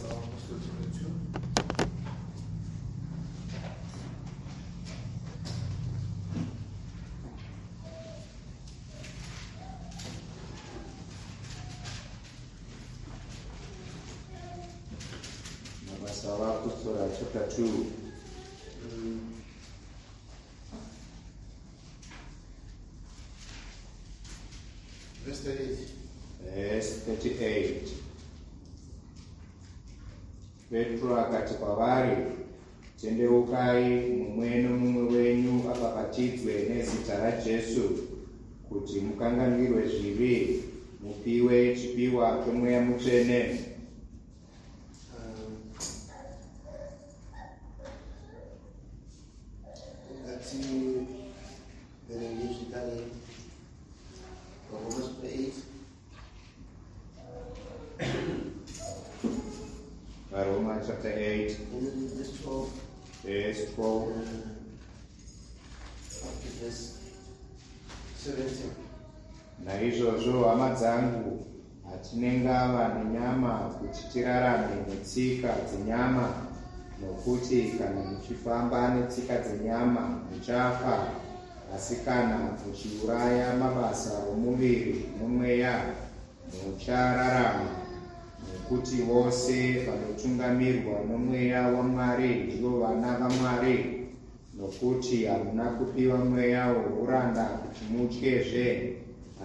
Mabasa Apostle chapter 2. Mabasa Apostle chapter 2. Verse 38. Verse 38. Petro akati kwavari, Tendeukai, mumwe nomumwe wenyu abhabhatidzwe nezita raJesu kuti mukanganwirwe zvivi, mupiwe chipiwa choMweya Mutsvene. Ngativerenge zvekare Varoma chapter 8. Varoma chapter 8, And then verse 12 verse 12 up to verse 17. Naizvozvo, hama dzangu, hatine ngava nenyama kuti tirarame netsika dzenyama, nokuti kana muchifamba netsika dzenyama muchafa, asi kana muchiuraya mabasa omuviri nomweya muchararama. Nokuti vose vanotungamirwa noMweya waMwari ndivo vana vaMwari. Nokuti hamuna kupiwa mweya wouranda kuti mutyezve,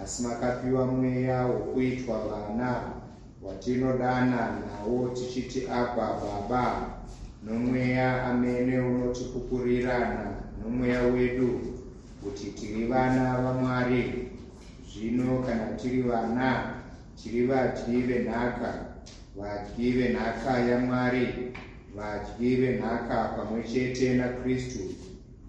asi makapiwa mweya wokuitwa vana, watinodana nawo tichiti, Abba, Baba. NoMweya amene unotipupurirana nomweya wedu kuti tiri vana vaMwari. Zvino kana tiri vana, tiri vadyi venhaka, vadyi venhaka yaMwari, vadyi venhaka pamwe chete naKristu,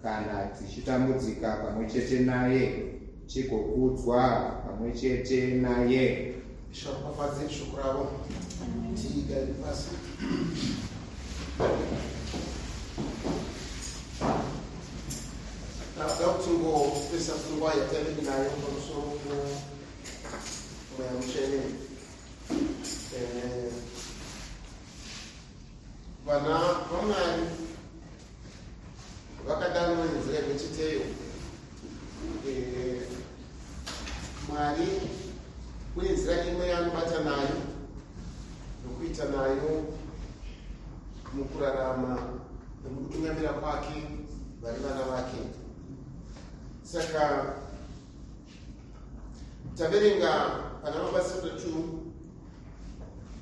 kana tichitambudzika pamwe chete naye, tigokudzwa pamwe chete naye. Ishe varopafadze shoko ravo. Tigare pasi. Ndakuda kuti ngopesa pfungwa yatave nayo pamusoro poMweya Mutsvene. Vana vaMwari vakadanwa nenzira imwe cheteyo. Mwari kune nzira imwe yaanobata nayo nokuita nayo mukurarama nomukutungamira kwake vari vana vake. Saka taverenga pana Mabasa 2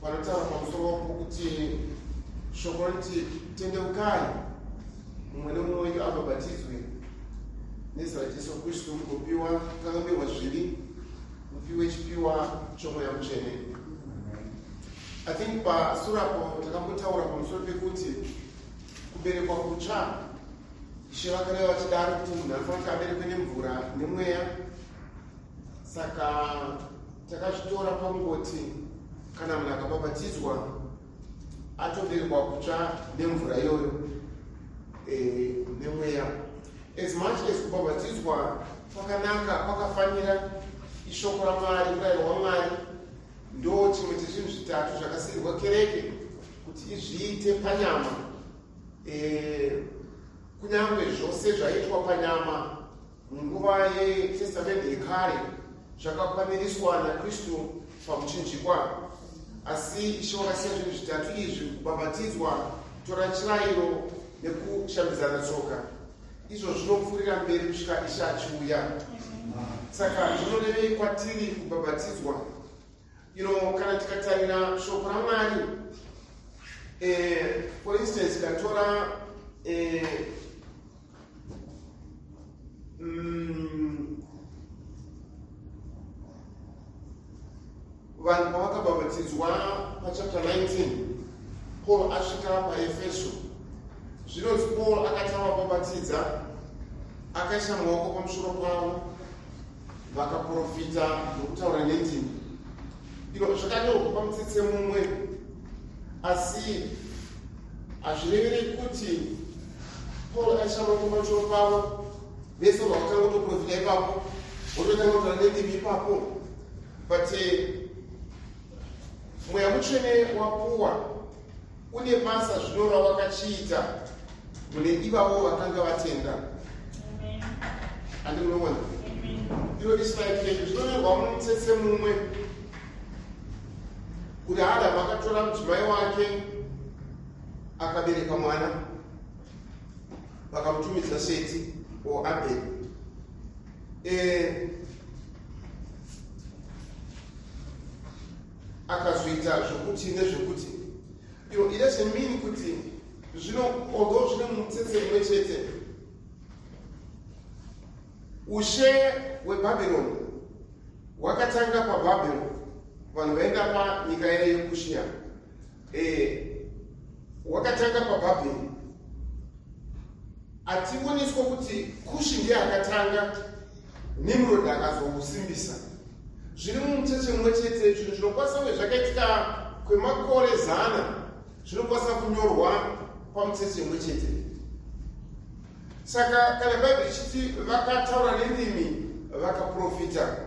panotaura pamusoro pokuti shoko rinoti tendeukai mumwe nemumwe wenyu abhabhatidzwe nezita raJesu Kristu mugopiwa kukanganwirwa zvivi mupiwe chipiwa choMweya Mutsvene. I think pasure apo takambotaura pamusoro pekuti kuberekwa kutsva, Ishe vakareva vachidaro kuti munhu anofanira kuti aberekwe nemvura nemweya. Saka takazvitora pangoti kana munhu akabhabhatidzwa atoberekwa kutsva nemvura iyoyo nemweya. As much as kubhabhatidzwa kwakanaka, kwakafanira, ishoko raMwari, murayiro waMwari, ndo chimwe chezvinhu zvitatu zvakasiirwa kereke kuti izviite panyama. Kunyange zvose zvaitwa panyama munguva yeTestamende yekare zvakakwaniriswa naKristu pamuchinjikwa, asi Ishe wakasiya zvinhu zvitatu izvi: kubhabhatidzwa, kutora chirayiro nekushambidzana tsoka. Izvo zvinopfuurira mberi kusvika Ishe achiuya. Saka zvinorevei kwatiri kubhabhatidzwa? Kana tikatarira shoko raMwari, for instance, tikatora vanhu pavakabhabhatidzwa pachapter 19, Paul asvika paEfeso, zvinonzi Paul akati avabhabhatidza akaisa maoko pamusoro pavo, vakaprofita nokutaura nendimi. Ino zvakanyorwa pamutsetse mumwe, asi hazvireveri kuti Paul aisa maoko pamusoro pavo vese vakatanga kutoprofita ipapo, vototanga kutaura nendimi ipapo. But Mweya Mutsvene wapuwa. Une basa zvino rawakachiita mune ivavo vakanga vatenda. Andi munoona? Iro islide yedu zvinonyorwa mumutsetse mumwe kuti Adamu akatora mudzimai wake akabereka mwana vakamutumidza Seti or Abel. Eh, akazoita zvokuti nezvekuti iro it doesn't mean kuti zvino although zvine mutsetse mumwe chete ushe hwebhabhironi hwakatanga pabhabhironi vanhu vaenda panyika yaiye yekushiya eh, hwakatanga pabhabheri Ationeswa kuti Kushi ndiye akatanga, Nimrod akazousimbisa. Zviri mumutsetse mumwe chete, zvinhu zvinokwanisa kunge zvakaitika kwemakore zana zvinokwanisa kunyorwa pamutsetse mumwe chete. Saka kana Bhaibheri ichiti vakataura nendimi vakaprofita,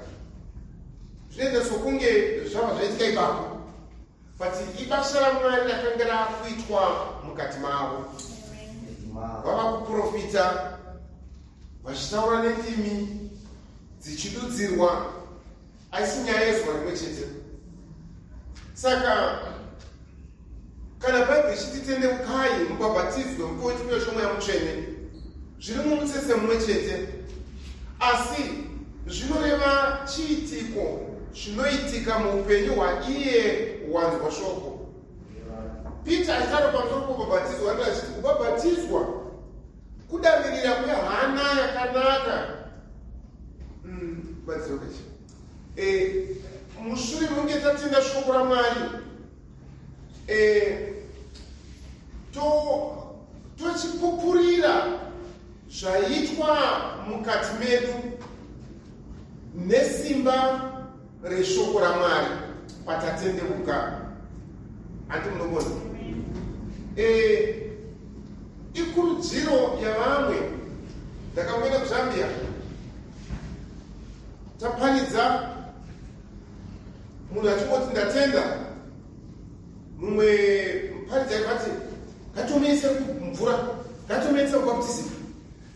zvinoita sokunge zvava zvaitika ipapo. But ibasa raMwari rakanga rakuitwa mukati mavo. Vava kuprofita vachitaura nendimi dzichidudzirwa, aisi nyaya yezuva rimwe chete. Saka kana Bhaibheri ichiti tendeukai mubhabhatidzwe mupiwe chipiwo chomweya mutsvene, zviri mumutsetse mumwe chete, asi zvinoreva chiitiko chinoitika muupenyu hwaiye wanzwa shoko. Peter achitaura pamusoro pokubhabhatidzwa anoti achiti kubhabhatidzwa kudavirira kwehana yakanaka. Mm, e, mushure mekunge tatenda shoko raMwari e, tochipupurira zvaitwa mukati medu nesimba reshoko raMwari patatendeuka. Hanti munogona? E, ikurudziro yavamwe. Ndakamboenda kuZambia taparidza munhu achingoti ndatenda mumwe muparidzi aibva ati ngatomuise mvura ngatomuise kubaptism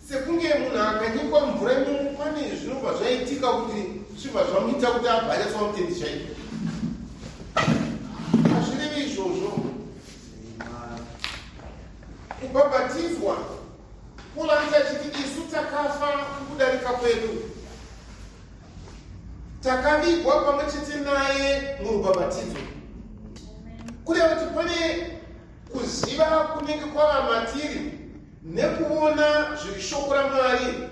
sekunge munhu akanyikwa mvura imomo pane zvinobva zvaitika kuti zvibva zvamuita kuti abva anyatsova mutendi chaiko hazvirevi izvozvo kubhabhatidzwa Paul anoti achiti isu takafa kukudarika kwedu takavigwa pamwe chete naye murubhabhatidzo kureva kuti pane kuziva kunenge kwava matiri nekuona zviri shoko ramwari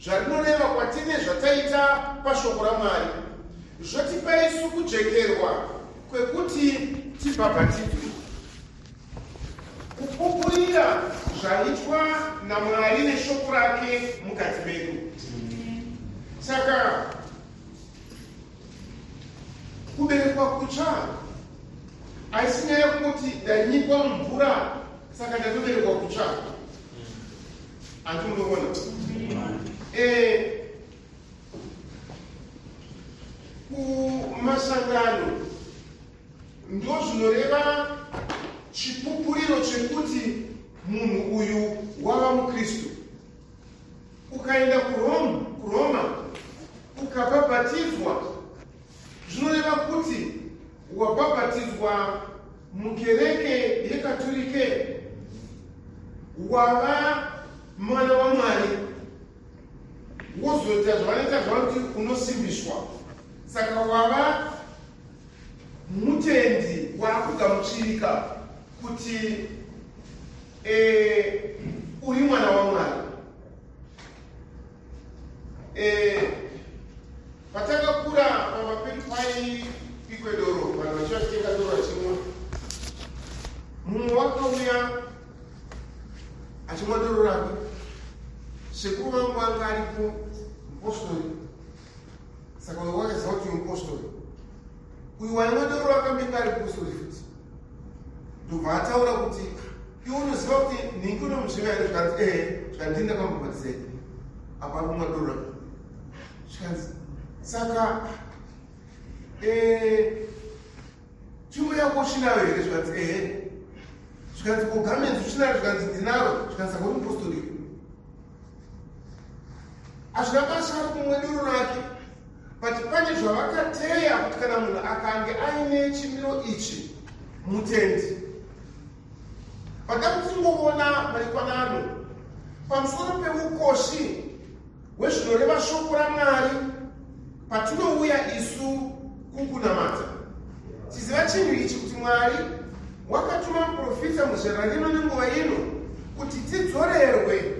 zvarinoreva kwatiri nezvataita pashoko ramwari zvotipa isu kujekerwa kwekuti tibhabhatidzwe kupupurira zvaitwa namwari neshoko rake mukati medu saka kuberekwa kutsva haisi nyaya yekungoti ndanyikwa mumvura saka ndatoberekwa kutsva anti unoona eh, kumasangano Ndozvinoreva chipupuriro chekuti munhu uyu wava muKristu. Ukaenda kuRome, kuRoma ukabhabhatidzwa, zvinoreva kuti wabhabhatidzwa mukereke yeKaturike, wava mwana waMwari, wozoita zvavanoita zvavanoti unosimbiswa, saka wava Mutendi waakugamuchirika kuti e, uri mwana waMwari. E, patakakura pamba pedu paibikwe doro, vanhu vachiva chitenga doro vachimwa. Mumwe wakauya achimwa doro rake. Sekuru vangu vanga aripo mupostori saka uyo wakaziva kuti mupostori uyu waimwa doro akambenge ari mupostori futi ndobva ataura kuti iwe unoziva kuti nhingi unomuziva here zvikanzi ehe zvikanzi ndini ndakamubhabhatisa apa ari kumwa doro rake zvikanzi saka eh, tsvimbo yako uchinayo here zvikanzi ehe. Zvikanzi ko garments uchinaro? Zvikanzi ndinaro. Zvikanzi saka uri mupostori iwe. Hazvina basa ari kumwe duro rake, but pane zvavakateya kuti kana munhu akange aine chimiro ichi mutendi. Vada kutingoona marikwanano pamusoro peukoshi hwezvinoreva shoko raMwari patinouya isu kukunamata. Tiziva chinhu ichi kuti Mwari wakatuma muprofita muzera rino nenguva ino kuti tidzorerwe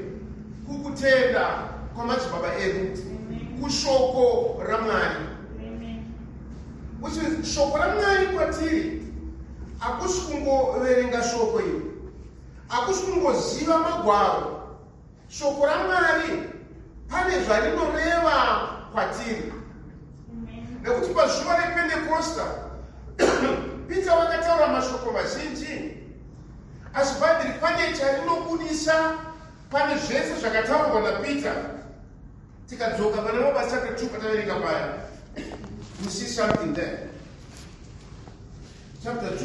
kukutenda kwamadzibaba edu kushoko raMwari. Which means shoko raMwari kwatiri hakusi kungoverenga shoko iri, hakusi kungoziva magwaro. Shoko raMwari pane zvarinoreva kwatiri, nekuti pazuva rePentekosta Peter vakataura mashoko mazhinji, asi Bhaibheri pane charinobudisa pane zvese zvakataurwa naPeter. Tikadzoka pana Mabasa chapter 2 pataverenga paya, we see something there. Chapter 2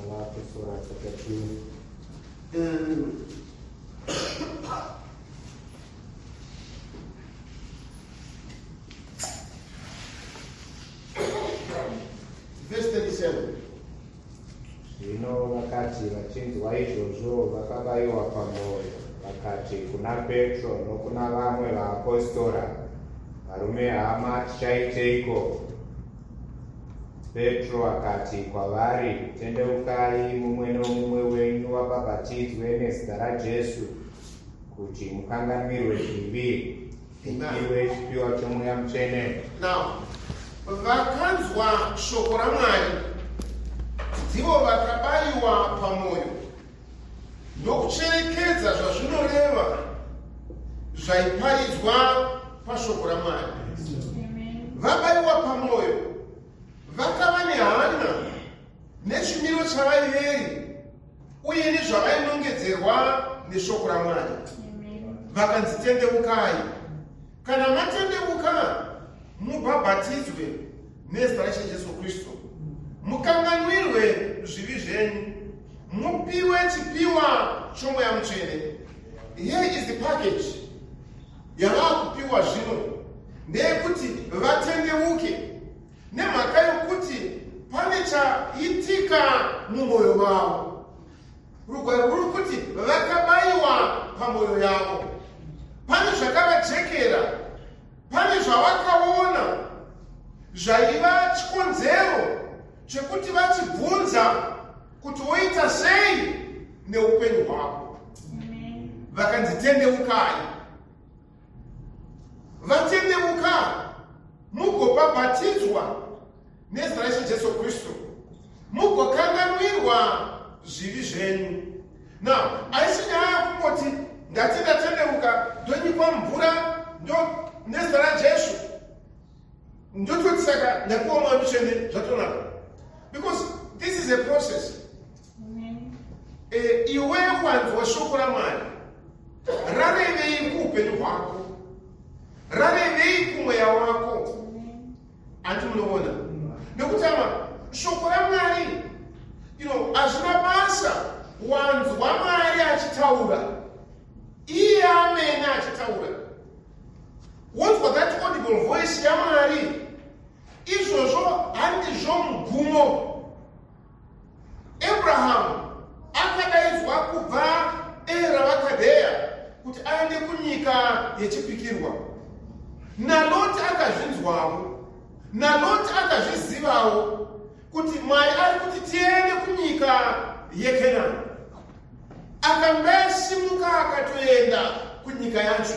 Vaapostora chapter 2. Verse 37. Zvino vakati vachinzwa izvozvo vakabayiwa pamwoyo, vakati kuna Petro nokuna vamwe vaapostora, Varume hama, tichaiteiko? Petro akati kwavari, Tendeukai, mumwe nomumwe wenyu wabhabhatidzwe nezita raJesu, kuti mukanganwirwe zvivi, mupiwe chipiwa choMweya Mutsvene. Now, vakanzwa shoko raMwari ndivo vakabayiwa pamwoyo ndokucherekedza zvazvinoreva zvaiparidzwa pashoko raMwari. Vabayiwa pamwoyo vakava nehanya nechimiro chavaiveri uye nezvavainongedzerwa neshoko raMwari. Vakanzi tendeukai. Kana matendeuka mubhabhatidzwe nezita raIshe Jesu Kristu, mukanganwirwe zvivi zvenyu, mupiwe chipiwa choMweya Mutsvene. Here is the package yavakupiwa zvino, ndeyekuti vatendeuke nemhaka yokuti pane chaitika mumwoyo mavo. Rugwaro ruri kuti vakabayiwa pamwoyo yavo. Pane zvakavajekera, pane zvavakaona zvaiva chikonzero chekuti vachibvunza kuti woita sei neupenyu hwako. Vakanzi tendeukai. Vatendeuka mugobhabhatidzwa nezita raIshe Jesu Kristu mugokanganwirwa zvivi zvenyu. Now, haisi nyaya yokungoti ndati ndatendeuka ndonyikwa mvura ndo nezita raJesu ndototi saka ndapiwa Mweya Mutsvene zvatonaka, because this is a process. E, iwe wanzwa shoko raMwari rarevei kuupenyu hwako, rarevei kumweya wako? Hanti munoona nekuti ama shoko raMwari you know, hazvina basa wanzwa Mwari achitaura, iye amene achitaura, wonzwa that audible voice yaMwari, izvozvo handizvo mugumo. Abrahamu akadaidzwa kubva Era vaKadheya kuti aende kunyika yechipikirwa. NaLoti akazvinzwawo, naLoti akazvizivawo kuti Mwari ari kuti tiende kunyika yeKenani. Akambesimuka akatoenda kunyika yacho.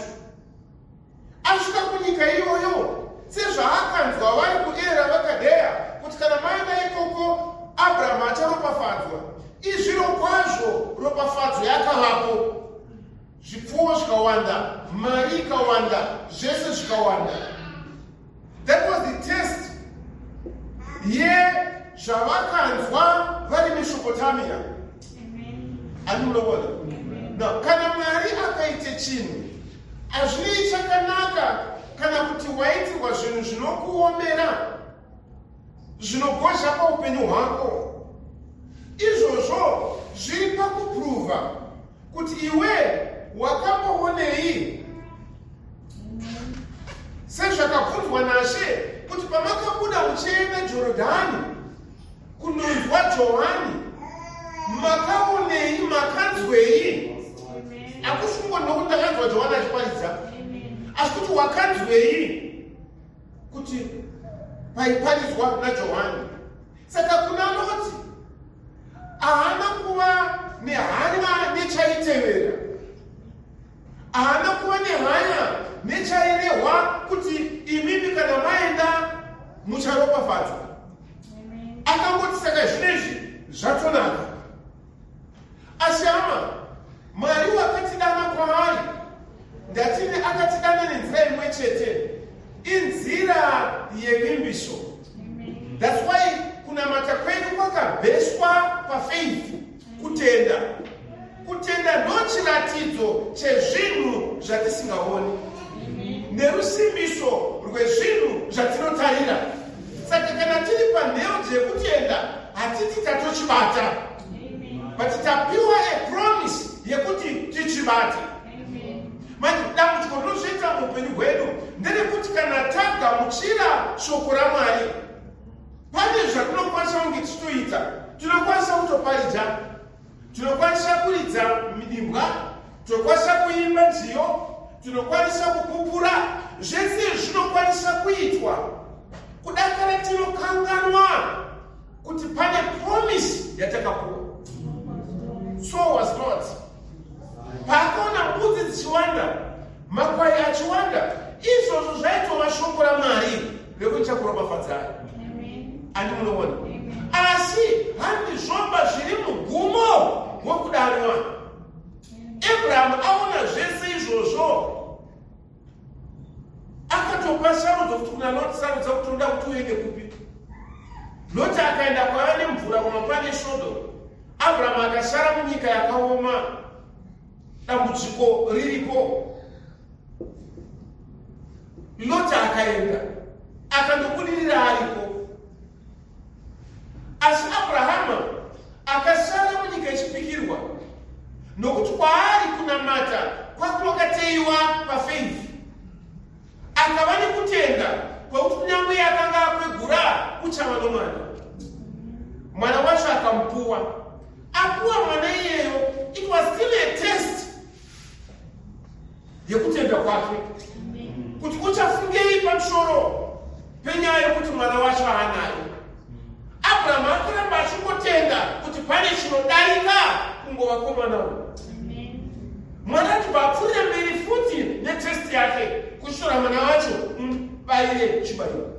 Asvika kunyika iyoyo, sezvaakanzwa vari kuEra vaKadheya kuti kana maenda ikoko Abrahamu acharopafadzwa. Izviro kwazvo ropafadzo yakavapo, zvipfuwo zvikawanda, mari ikawanda, zvese zvikawanda. That was the test yezvavakanzwa vari Mesopotamia. Ani munoona? Now, kana Mwari akaite chinhu, hazvinei chakanaka kana kuti waitirwa zvinhu zvinokuomera, zvinogozha paupenyu hwako, izvozvo zviri pakupruvha kuti iwe wakamboonei, sezvakabvunzwa naShe kuti pamakabuda muchienda Jorodhani kunonzwa Johani, makaonei, makanzwei? Hakusi kungoti nokuti ndakanzwa Johani achiparidza, asi kuti wakanzwei kuti paiparidzwa naJohani. Saka kuna Loti, haana kuva nehanya nechaitevera, haana kuva nehanya nechairehwa kuti imimi kana maenda mucharopafadzwa. Akangoti, saka zvinezvi zvatonaka. Asi hama, Mwari wakatidana kwaari, ndatini akatidana nenzira imwe chete, inzira yevimbiso. That's why kunamata kwedu kwakabheswa pafaith, kutenda. Kutenda ndo chiratidzo chezvinhu zvatisingaoni nerusimbiso rwezvinhu zvatinotarira. Saka kana tiri panheo dzekutenda, hatiti tatochibata, but tapiwa a promise yekuti tichibate. Manje dambudziko rinozviita muupenyu hwedu nderekuti kana tagamuchira shoko raMwari, pane zvatinokwanisa kunge tichitoita. Tinokwanisa kutoparidza, tinokwanisa kuridza midimbwa, tinokwanisa kuimba nziyo, tinokwanisa kupupura, zvese zvinokwanisa kuitwa. Kudakara tinokanganwa kuti pane promise yatakapuwa. So was Lot. Paakaona mbudzi dzichiwanda, makwai achiwanda, izvozvo zvaitova shoko raMwari rekuti chakuropafadzai. Andi munoona? Asi handizvomba zviri mugumo wekudanwa. Abrahamu aona zvese izvozvo, akatopa sarudzo kuti kuna Lot, sarudza kuti unoda kuti uende kupi. Lot akaenda kwava nemvura, kumapane Sodom. Abrahamu akasara munyika yakaoma, dambudziko riripo. Lot akaenda akandobudirira ariko, asi Abrahama akasara munyika yechipikirwa, nokuti kwaari kunamata kwakwakateiwa pafaith. Akava nekutenda kwekuti kunyange akanga akwegura, uchava nomwana. Mwana wacho akamupuwa. Apuwa mwana iyeyo, it was still a test yekutenda kwake kuti uchafungei pamusoro penyaya yekuti mwana wacho haanayo. Abrahamu akaramba achingotenda kuti pane chinodarika kungova kwomwana uyu. Mwana achibva apfuurira mberi futi netest yake, kuchitora mwana wacho mubayire chibayiro.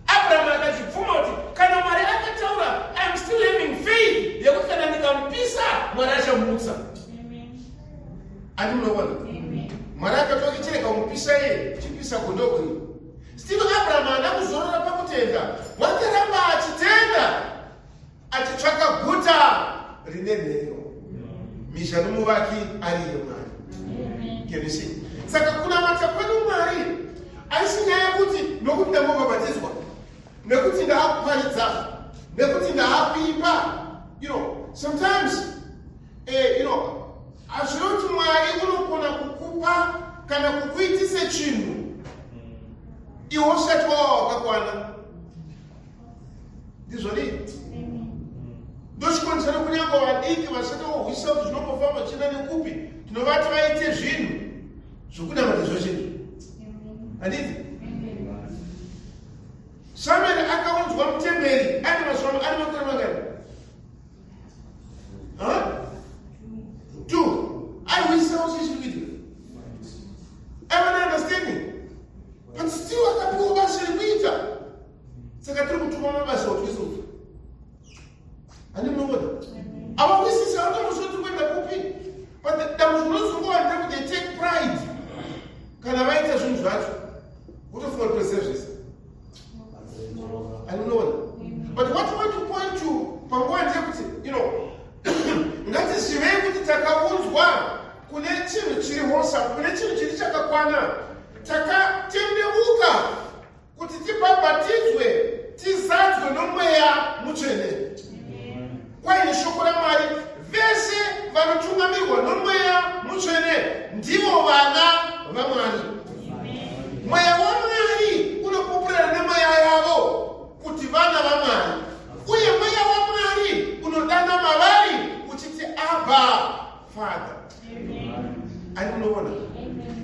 Abrahamu akachibvuma kuti kana Mwari akataura, I am still having faith yekuti kana ndikamupisa, Mwari achamutsa. Andi munoona, Mwari akatoti chirega kumupisa iye, chipisa gondobwe. Still Abrahamu haana kuzorora pakutenda, wakaramba achitenda, achitsvaka guta rine nheyo, mhizha nomuvaki ari iye Mwari. Can you see? Saka kunamata kwedu Mwari haisi nyaya yekuti nokuti ndambobhabhatidzwa, nekuti ndaakuparidza, nekuti ndaakuimba. Sometimes hazvino kuti Mwari unogona kukupa kana kukuitise chinhu iwe usati wava wakakwana. Ndizvoni ndochikonzero kunyange vadiki vasati vohwisa kuti zvinombofamba chienda nekupi, tinovati vaite zvinhu zvokunamata zvochinhu, handiti? Samuel akaunzwa mutemberi ane mazuva, ane makore mangani? Two. Aihwisisawo chii chiri kuitika, aiva neunderstanding, but still akapiwa basa rekuita. Saka tiri kutuma mabasa otwisufu, handi munoona? Avahwisisi, havatomusoti tiri kuenda kupi. But dambudziko rinozongova ndekuti they take pride kana vaita zvinhu zvacho, votofunga kuti toziva zvese. Handi munoona? But what I want to point to panguva ndeyekuti ngatizivei kuti takaunzwa kune chinhu chiri wholesome, kune chinhu chiri chakakwana. Takatengeswa. Kuti tibhabhatidzwe tizadzwe nomweya mutsvene. Kwaine shoko raMwari, vese vanotungamirwa nomweya mutsvene ndivo vana vaMwari. Mweya waMwari unopupurira nemweya yavo kuti vana vaMwari, uye mweya waMwari unodana mavari uchiti Abba Father. Ani munoona?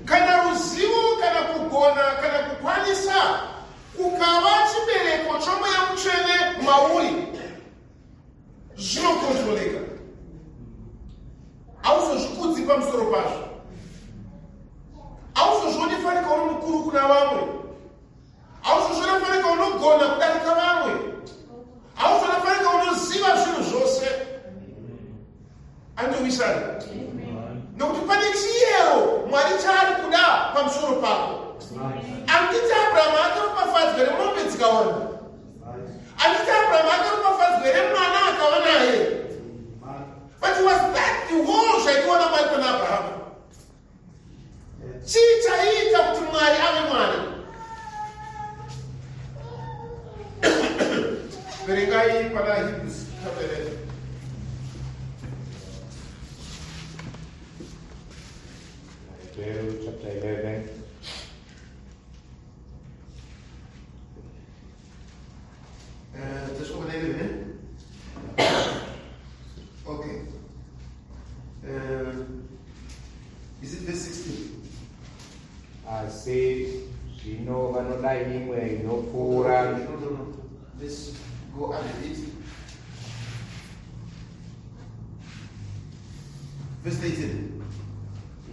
Kana ruzivo kana kugona kana kukwanisa kukava chibereko chomweya mutsvene mauri, zvinokontroleka. Hauzozvikudzi pamusoro pazvo, hauzozvioni fanika uri mukuru kuna vamwe, hauzozviona fanika unogona kudarika vamwe, hauzviona fanika unoziva zvinhu zvose. Andiwisana nokuti pane chiyero Mwari chaari kuda pamusoro pako. Anditi Abrahamu akaropafadzwa nemombe dzikawanda? Anditi Abrahamu akaropafadzwa nemwana akava naye? But was that the whole zvaidiwa naMwari pana Abrahamu? Chii chaiita kuti Mwari ave Mwari? Verengai pana Hebrews chapter 11. Hebrew chapter 11. Tasvika pana 11, eh? Okay. Is it verse 16? Asi zvino vanoda imwe inopfuura. No, no, no. Let's go up a bit. Verse 13.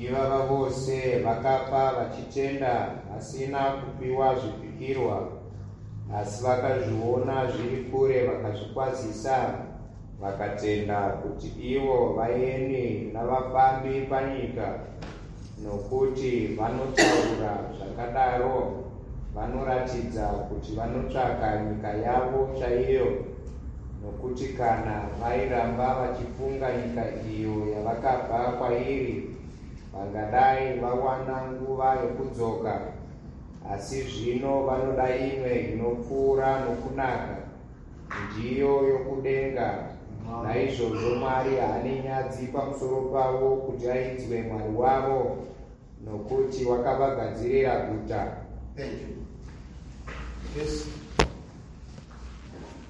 Ivava vose vakafa vachitenda vasina kupiwa zvipikirwa, asi vakazviona zviri kure vakazvikwazisa, vakatenda kuti ivo vaeni navafambi panyika. Nokuti vanotaura zvakadaro vanoratidza kuti vanotsvaka nyika yavo chaiyo. Nokuti kana vairamba vachifunga nyika iyo yavakabva kwairi, vangadai vawana nguva yokudzoka. Asi zvino vanoda imwe inopfuura nokunaka, ndiyo yokudenga. Naizvozvo Mwari haane nyadzi pamusoro pavo kuti aidzwe Mwari wavo, nokuti wakavagadzirira guta. Thank you. Verse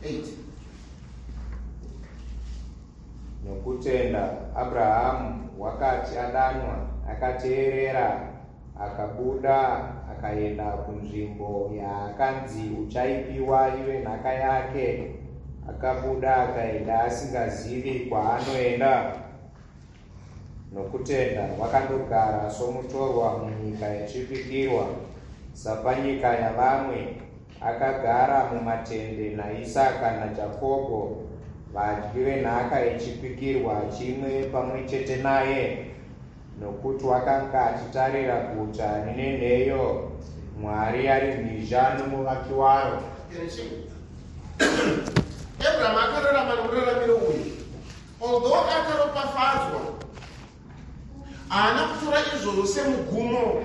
8. Nokutenda Abrahamu wakati adanwa, akateerera, akabuda akaenda kunzvimbo yaakanzi uchaipiwa ive nhaka yake. Akabuda akaenda asingazivi kwaanoenda. Nokutenda wakandogara somutorwa munyika yechipikirwa, sapanyika yavamwe, akagara mumatende naIsaka naJakobho, vadyi venhaka yechipikirwa chimwe pamwe chete naye. Nokuti wakanga achitarira guta rine nheyo, Mwari ari mhizha nomuvaki waro. Abraham akararama nomuraramiro uyu. Although akaropafadzwa, haana kutora izvozvo semugumo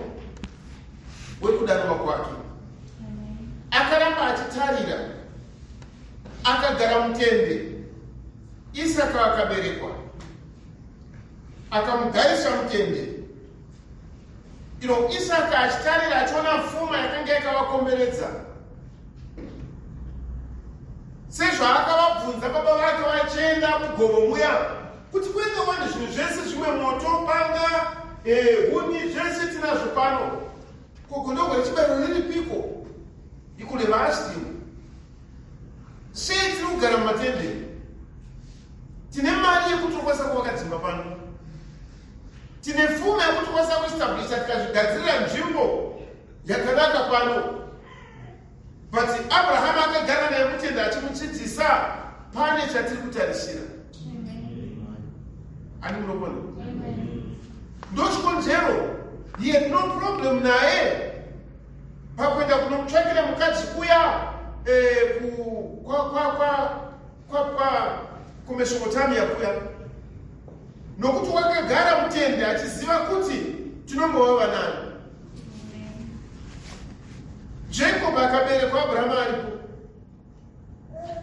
wekudanwa kwake. Akaramba achitarira, akagara mutende. Isaka akaberekwa, akamugarisa mutende. Isaka achitarira achiona pfuma yakanga yakavakomberedza, sezvaakavabvunza baba vake vachienda mugomo muya kuti kwenge wani zvinhu zvese zvimwe, moto, panga, huni, zvese tinazvo pano, ko gondobwe rechibayiro riripiko? He could have asked him, sei tiri kugara mumatende? Tine mari yekuti tokwanisa kuvaka dzimba pano, tine pfuma yekuti tokwanisa kuestablisha tikazvigadzirira nzvimbo yakanaka pano. But Abrahamu akagara naye mutende achimudzidzisa pane chatiri kutarisira. Ani munopona? Ndochikonzero he had no problem naye pakuenda kunomutsvakira mukadzi kuya kuMesopotamia kuya, nokuti wakagara mutende achiziva kuti tinombova vanani. Jacob. Jacob akaberekwa Abraham aripo,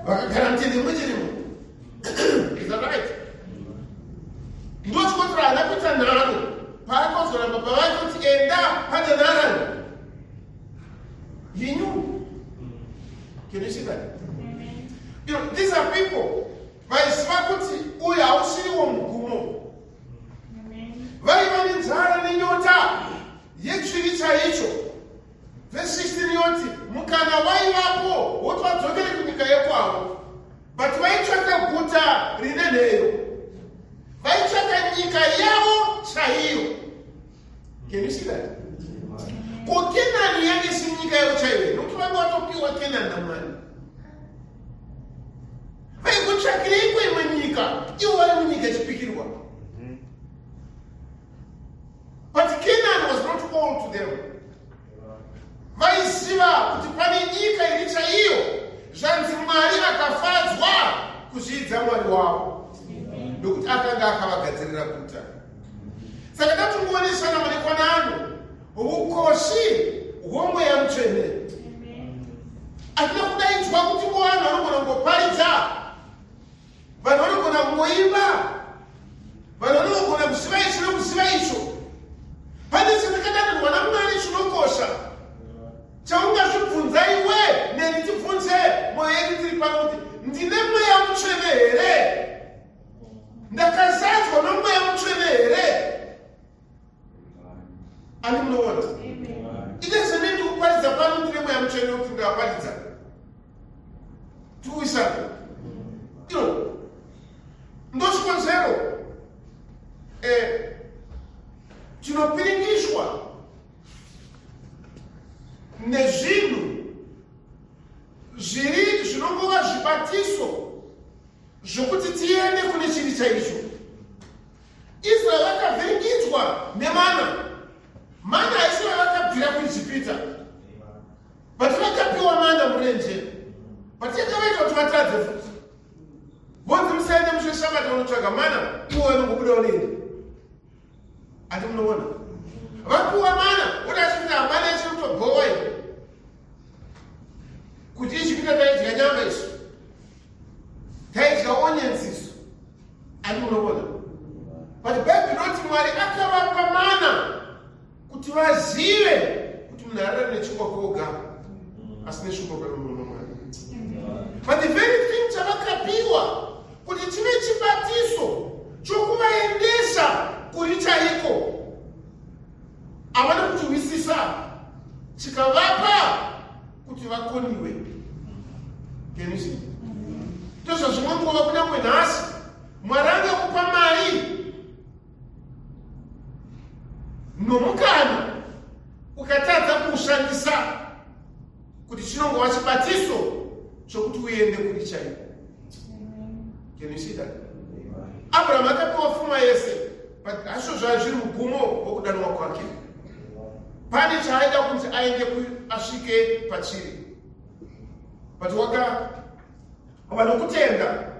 vakagara mutende rimwe chirimo. Is that right? Ndochikonzero haana kuita nharo paakauzwa nababa vake kuti enda pane nharani. He knew. Can you see that? You know, these are people vaiziva kuti uyu hausiriwo mugumo. Vaiva nenzara nenyota yechivi chaicho. Verse 16 yoti mukana waivapo woti vadzokere kunyika yekwavo, but vaitsvaka guta rine nheyo, vaitsvaka nyika yavo chaiyo. Can you see that? Ko Kenani yange si nyika yavo chaiyo, nokuti vanga vatopiwa Kenani naMwari. Vaikutsvakireiko imwe nyika ivo vari munyika yechipikirwa? But Canaan was not all to them. Vaiziva kuti pane nyika iri chaiyo, zvanzi Mwari akafadzwa kuzviidza Mwari wavo nokuti akanga akavagadzirira guta. Saka tatingoonesana madekwana ano ukoshi hwomweya mutsvene. Hatina kudaidzwa kuti ngo vanhu vanogona kungoparidza, vanhu vanogona kungoimba, vanhu vanogona kuziva ichi nokuziva icho. Pane chatakadanirwa naMwari chinokosha chaungazvibvunza iwe neni, tibvunze mwoyo yedu tiri pano kuti ndine mweya mutsvene here? Ndakazadzwa nomweya mutsvene here? Ani munoona ite semene ndikuparidza pano, ndine mweya mutsvene kuti ndakaparidza tikuwisana ino. Ndochikonzero tinopiringishwa nezvinhu zviri zvinongova zvibatiso zvokuti tiende kune chiri chaizvo. Israeri vakavhiringidzwa nemana. Mana haisiva vakabvira kuIjipita, but vakapiwa mana murenje, but yakavaita kuti vatadze futi. Vonzi musaende musi wesabata unotsvaga mana, ivo vanongobuda unoenda. Ati munoona vapiwa mana, voda achikuti hamana ichiri kutobhowa iyi kuti Ijipita taidya nyama isu, taidya onions isu. Ani munoona? But Bhaibheri rinoti Mwari akavapa mana kuti vazive kuti munhu ararame nechingwa kwoga asi neshoko ramunono Mwari. But the very thing chavakapiwa kuti chive chibatiso chokuvaendesa kuri chaiko, havana kuchihwisisa, chikavapa kuti vakoniwe. Can you see? Ndozvazvimwe nguva kunyange nhasi Mwari angakupa mari nomukana, ukatadza kuushandisa kuti chinongova chibatiso chokuti uende kuri chaiko. Can you see that? Abraham akapiwa pfuma yese, but hasvo zvaa zviri mugumo wokudanwa kwake. Pane chaaida kunzi aende asvike pachiri, but waka vanokutenda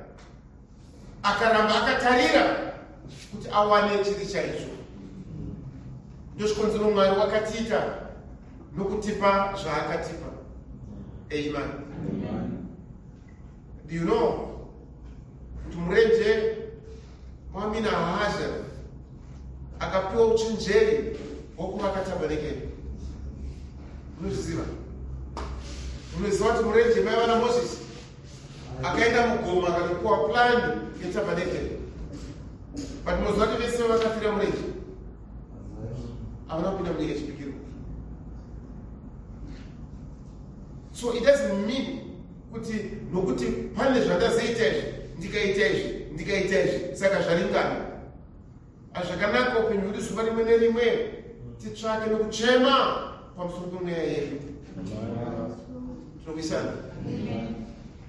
akaramba akatarira kuti awane chiri chaicho. Ndochikonzero Mwari wakatiita nokutipa zvaakatipa. Amen. Do you know kuti murenje mwamina Hazel akapiwa uchenjeri hwokuvaka tabhenekeri? Unozviziva? Unoziva kuti murenje maiva naMozisi akaenda mugomo akatopiwa plan yetabhenekeri, but munoziva kuti vese vakafira murenje havana kupinda munyika yechipikirwa? So it doesn't mean kuti nokuti pane zvandazoita izvi, ndikaita izvi, ndikaita izvi, saka zvaringana. Azvakanaka upenyu hwedu zuva rimwe nerimwe titsvake nokuchema pamusoro pemweya yedu. Tinokuisana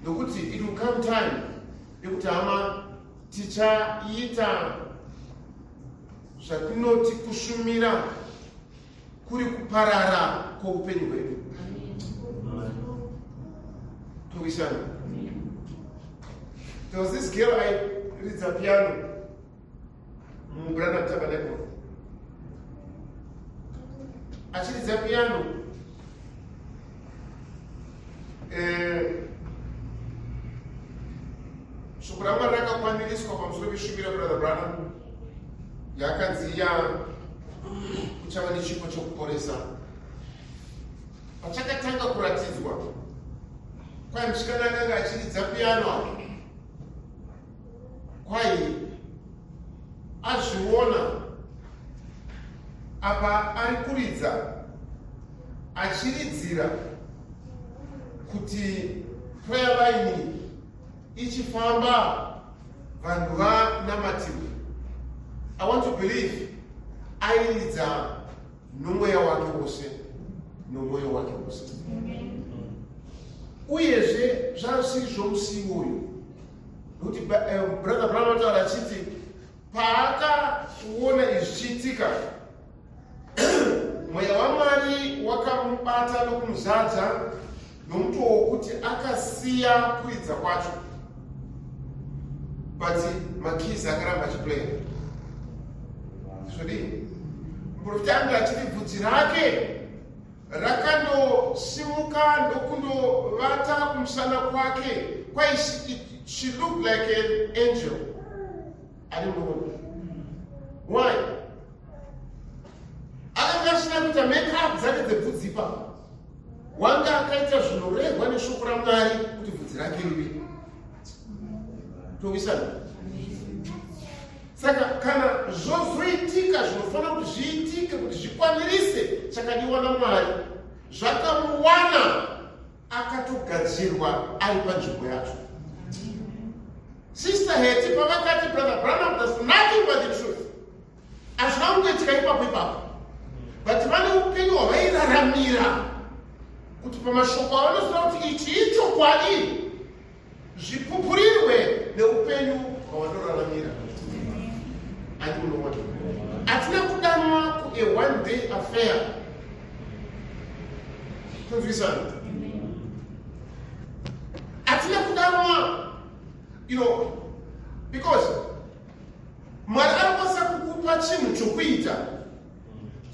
nokuti it will come time yekuti, hama, tichaita zvatinoti kushumira kuri kuparara kwoupenyu hwedu. Tinokuisana. There was this girl airidza piano muBranham Tabernacle. Achiridza piano. Eh, shoko raMwari rakakwaniriswa pamusoro peshumiro yaBrother Branham yakanzi ya kuchava nechipo chokuporesa. Pachakatanga kuratidzwa kwai musikana akanga achiridza piyano kwai azviona apa ari kuridza achiridzira kuti prayer line ichifamba vanhu vanamatirwe. I want to believe airidza nomweya wake wose nomwoyo wake wose. Uyezve zvazvisiri zvomusi iwoyo, nokuti Brother Branham ataura achiti paakaona izvi zvichiitika, mweya waMwari wakamubata nokumuzadza nomutoo wokuti akasiya kuridza kwacho, but makeys akaramba achiplaya. Zvodii? Muprofita anga achiti bvudzi rake rakandosimuka ndokundovata kumusana kwake, kwai she looked like an angel. Ari muona why akanga asina kuita makeup dzake dzebvudzi ipapo, wanga akaita zvinorehwa neshoko raMwari kuti bvudzi rake rive towisana. Saka kana zvozoitika zvinofanira kuti zviitike kuti zvikwanirise chakadiwa naMwari, zvakamuwana akatogadzirwa ari panzvimbo yacho. Sister Hattie pavakati, "Brother Branham does nothing but the truth," hazvina kungoitika ipapo ipapo, but vane upenyu hwavairaramira kuti pamashoko avanoziva kuti ichi ichokwadi, zvipupurirwe neupenyu hwavanoraramira. Andi unoona, hatina kudanwa ku a one day affair. Tonzwisana? Hatina kudanwa, because Mwari anokwanisa kukupa chinhu chokuita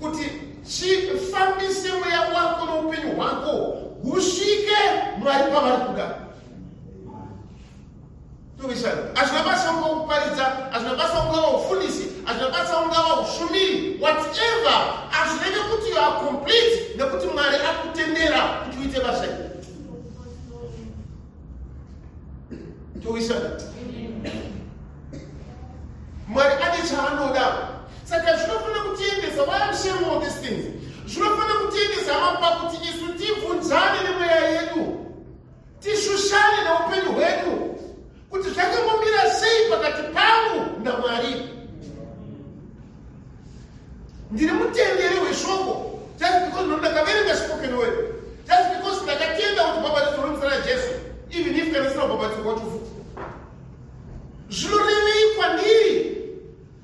kuti chifambise mweya wako noupenyu hwako husvike Mwari pavari kuda. Towisana? Hazvina basa ungava kuparidza, hazvina basa ungava ufundisi, hazvina basa ungava ushumiri, whatever. Hazvireve kuti you are complete nekuti Mwari akutendera kuti uite basa iri. Towisana? Mwari ane chaanoda. Saka zvinofanira kutiendesa, why I'm sharing all these things, zvinofanira kutiendesa hama pakuti isu tibvunzane nemweya yedu, tishushane neupenyu hwedu kuti zvakambomira sei pakati pangu naMwari. Ndiri mutenderi weshoko just because no ndakaverenga spoken word, just because ndakatenda kuti bhabhatidzo rwemuzita raJesu, even if kana isina kubhabhatidzwa kwacho futi, zvinorevei kwandiri?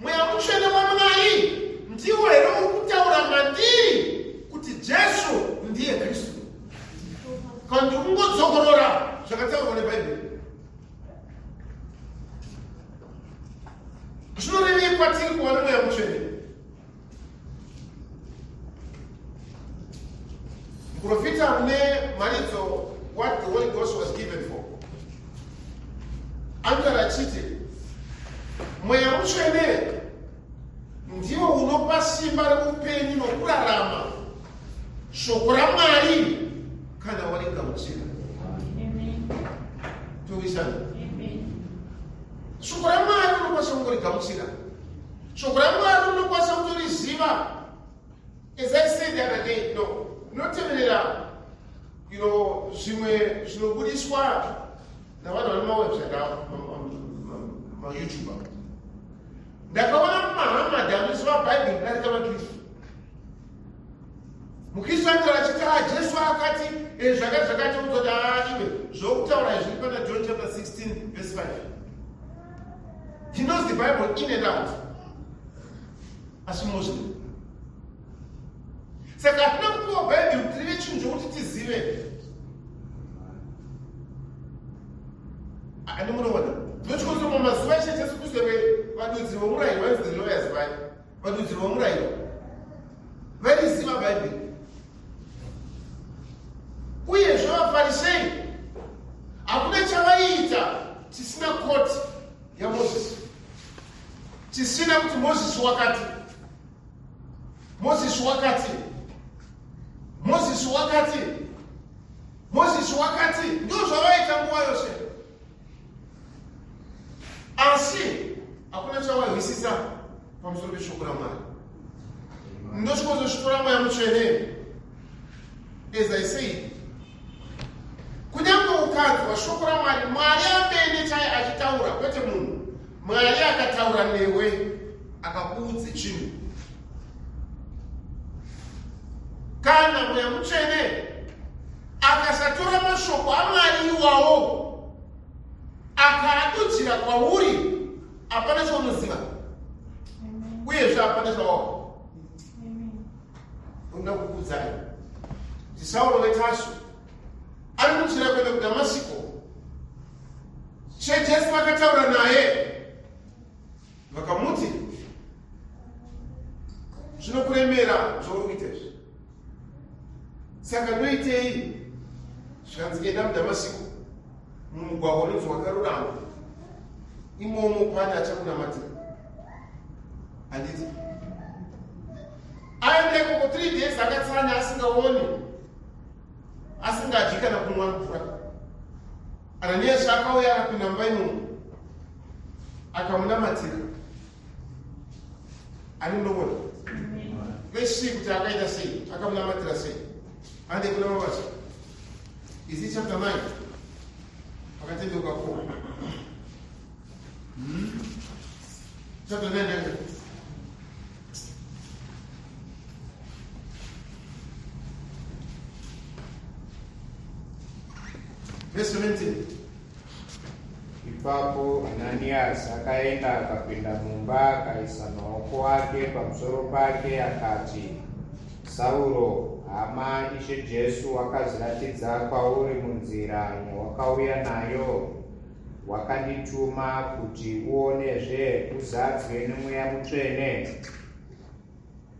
Mweya Mutsvene waMwari ndiwo here uri kutaura mandiri kuti Jesu ndiye Kristu, kana ndiri kungodzokorora zvakataurwa neBhaibheri? Zvinorevei kwatiri kuva nemweya Mutsvene? Muprofita mune mharidzo "What the Holy Ghost Was Given For" anotaura achiti Mweya Mutsvene ndiwo unopa simba reupenyu nokurarama shoko raMwari kana warigamuchira. Towisana? Shoko raMwari unokwanisa kungorigamuchira, shoko raMwari unokwanisa kutoriziva. As I said the other day, no unoteverera zvimwe zvinobudiswa navanhu vane mawebsite avo, maYouTuber. Ndakaona muMahamad anoziva Bhaibheri kudarika maKristu. Mukristu anotaura achiti, "A, Jesu akati zvakati zvakati." Uzoti, "A, iwe, zvokutaura zviri pana John chapter 16 verse 5." He knows the Bible in and out, asi Muslim. Saka hatina kupiwa Bhaibheri kuti rive chinhu chokuti tizive. Ani munoona, ndochikonzero mumazuva eshe Jesu Kristu vadudzi vomurayiro, vanzi the lawyers vai vadudzi vomurayiro vaiziva Bhaibheri. Uyezve vaFarisei Zvisina kuti Mozisi wakati, Mozisi wakati, Mozisi wakati, Mozisi wakati, ndozvavaita nguva yose. Asi hakuna chawaihwisisa pamusoro peshoko raMwari. Ndosvikozosvitora Mweya Mutsvene. As I said, kunyange ukanzwa shoko raMwari, Mwari amene chai achitaura, kwete munhu. Mwari akataura newe akakuudze chinhu. Kana Mweya Mutsvene akasatora mashoko aMwari iwawo akaadudzira kwauri, hapana chaunoziva uyezve hapana chawawa. Unoda kukuudzai kuti Sauro weTasu ari munzira kuenda kuDhamasiko. She Jesu vakataura naye vakamuti, zvinokuremera zvauri kuita izvi, saka ndoitei? Zvikanzi, enda muDhamasiko mumugwagwa unonzi wakarurama, imomo pane achakunamatira. Handiti aenda ikoko 3 days akatsanya, asingaoni, asingadyi kana kunwa mvura. Ananiasi akauya akapinda mumba imomo akamunamatira. Ani munoona? Let's see kuti akaita sei, akamunamatira sei. Ande kuna mabasa. Is it chapter 9? Akatendeuka ko. Chapter 9 ande. Verse 17. Ipapo Ananiasi akaenda akapinda mumba akaisa maoko ake pamusoro pake akati, Sauro, hama, Ishe Jesu wakazviratidza kwauri munzira yawakauya nayo, wakandituma kuti uonezve uzadzwe neMweya Mutsvene.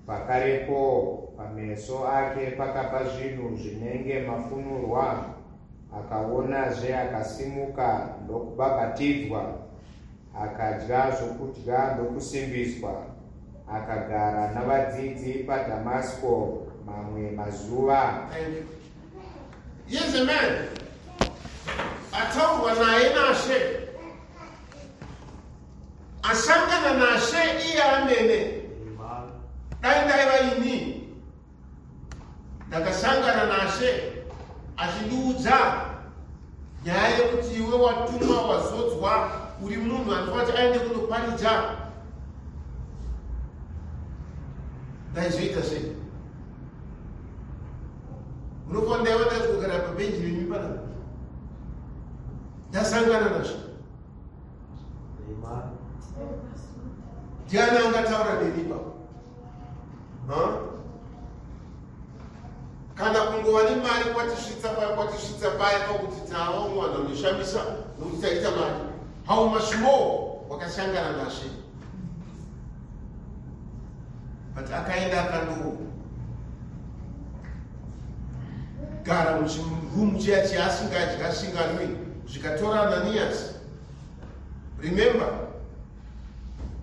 Pakarepo pameso ake pakabva zvinhu zvinenge mafunurwa, akaonazve akasimuka ndokubhabhatidzwa, akadya zvokudya ndokusimbiswa, akagara navadzidzi paDhamasiko mamwe mazuva. Thank you. Yes, a man. Ataurwa naye naShe. Asangana naShe iye amene. Dai ndaiva ini ndakasangana naShe achindiudza nyaya yekuti iwe watumwa, wazodzwa, uri munhu anofanira kuti aende kunoparidza, ndaizoita sei? Unofanira ndaiva ndazogara pabhenji nemi panapa, ndasangana nazvo. Ndiani angataura neni ipapo? Kana kungova nemari kwatisvitsa paya, kwatisvitsa paya pakuti tava umwe vanhu vanoshamisa nokuti taita mari. How much more wakashangana nashe? But akaenda akando gara muchirumu chiya chiya asingadyi asinganwi, zvikatora Ananias. Remember,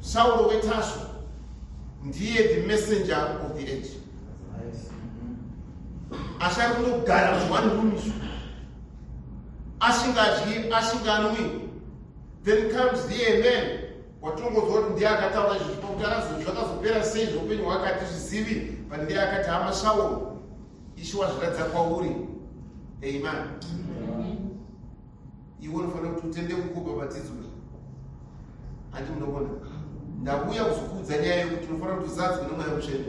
Saulo weTaso ndiye the messenger of the age. Asi ari kundogara muone room izvo, asingadyi asinganwi. Then comes the man watongonzwa kuti ndiye akataura izvi, pakuti zvakazopera sei zveupenyu hwake hatizvizivi, but ndiye akati, hama Sauro, Ishe wazviratidza kwauri. Amen. Iwe unofanira kuti utende kukubhabhatidzwa. Handi munoona, ndakuuya kuzokuudza nyaya yekuti unofanira kuti uzadzwe noMweya Mutsvene,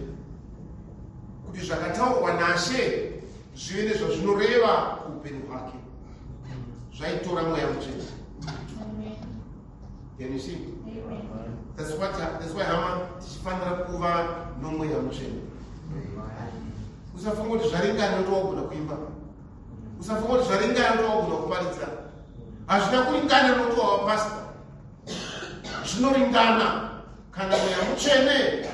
kuti zvakataurwa naShe zvive nezvazvinoreva kuupenyu hwake. Zvaitora Mweya Mutsvene. Can you see? That's why hama tichifanira kuva noMweya Mutsvene. Usafunga kuti zvaringana kuti wagona kuimba, usafunga kuti zvaringana kuti wagona kuparidza. Hazvina kuringana nokuti wava pasta. Zvinoringana kana Mweya Mutsvene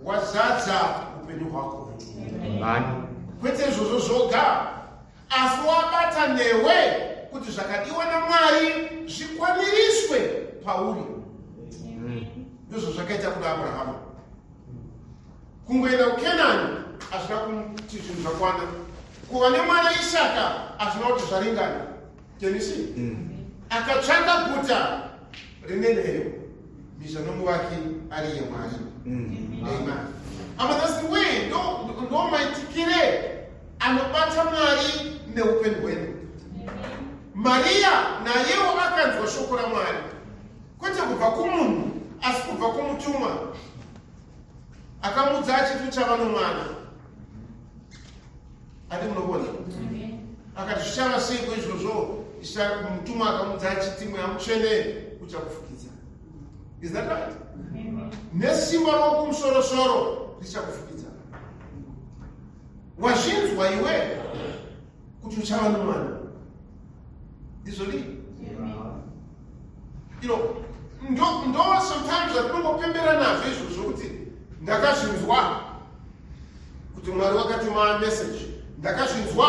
wazadza upenyu hwako. Kwete izvozvo zvoga, asi wabata newe kuti zvakadiwa naMwari zvikwaniriswe pauri. Ndozvazvakaita kuna Abrahamu. Kungoenda kuKenani hazvina kuti zvinhu zvakwana. Kuva nemwana Isaka hazvina kuti zvaringana. Can you see? Akatsvaka guta rine nheyo, mhizha nomuvaki ari iye Mwari. Amen. Ama that's the way, ndo maitikire anobata Mwari neupenyu hwedu. Maria nayewo akanzwa shoko raMwari, kwete kubva kumunhu asi kubva kumutumwa akamudza achiti uchava nomwana. Ati munoona? Akati zvichava seiko izvozvo? Mutumwa akamudza achiti Mweya Mutsvene uchakufukidza. Is that right? Nesimba rokumusoro-soro richakufukidza. Wazvinzwa iwe kuti uchava nomwana. Ndizvo dii? You know, ndo sometimes zvatinongopembera nazvo izvozvo kuti ndakazvinzwa kuti Mwari wakatuma message, ndakazvinzwa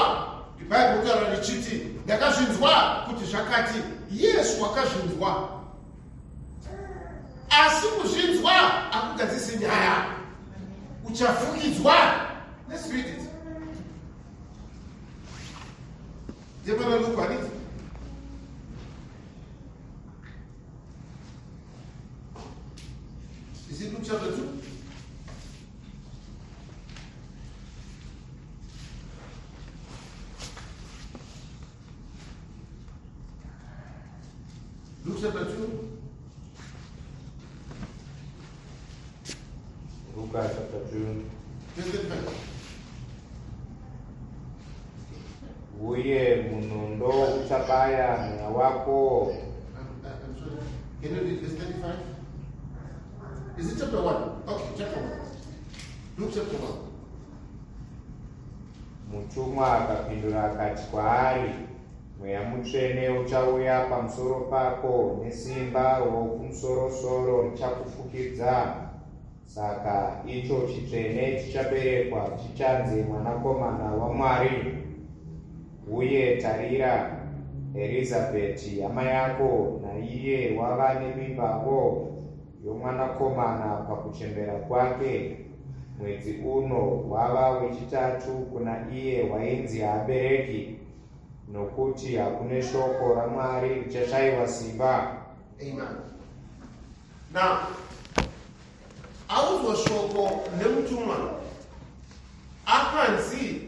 kuti Bible kutaura richiti, ndakazvinzwa kuti zvakati. Yes, wakazvinzwa, asi kuzvinzwa hakugadzisi nyaya. Uchafukidzwa. Let's read it. Ndepana Luke, handiti? Is it Luke chapter 2? Luke chapter 2. Luka chapter 2. Verse 35. Uye munondo uchabaya mweya wako. I'm sorry. Can you read verse 35? Is it chapter 1? Okay, chapter 1. Luke chapter 1. Mutumwa akapindura akati kwaari, Mweya Mutsvene uchauya pamusoro pako, nesimba roWokumusorosoro richakufukidza. Saka icho chitsvene chichaberekwa chichanzi Mwanakomana waMwari. Uye tarira, Erizabheti hama yako naiye wava nemimbawo yomwanakomana pakuchembera kwake. Mwedzi uno wava wechitatu kuna iye wainzi haabereki, nokuti hakune shoko raMwari richashayiwa simba. Amen. Now, audzwa shoko nemutumwa akanzi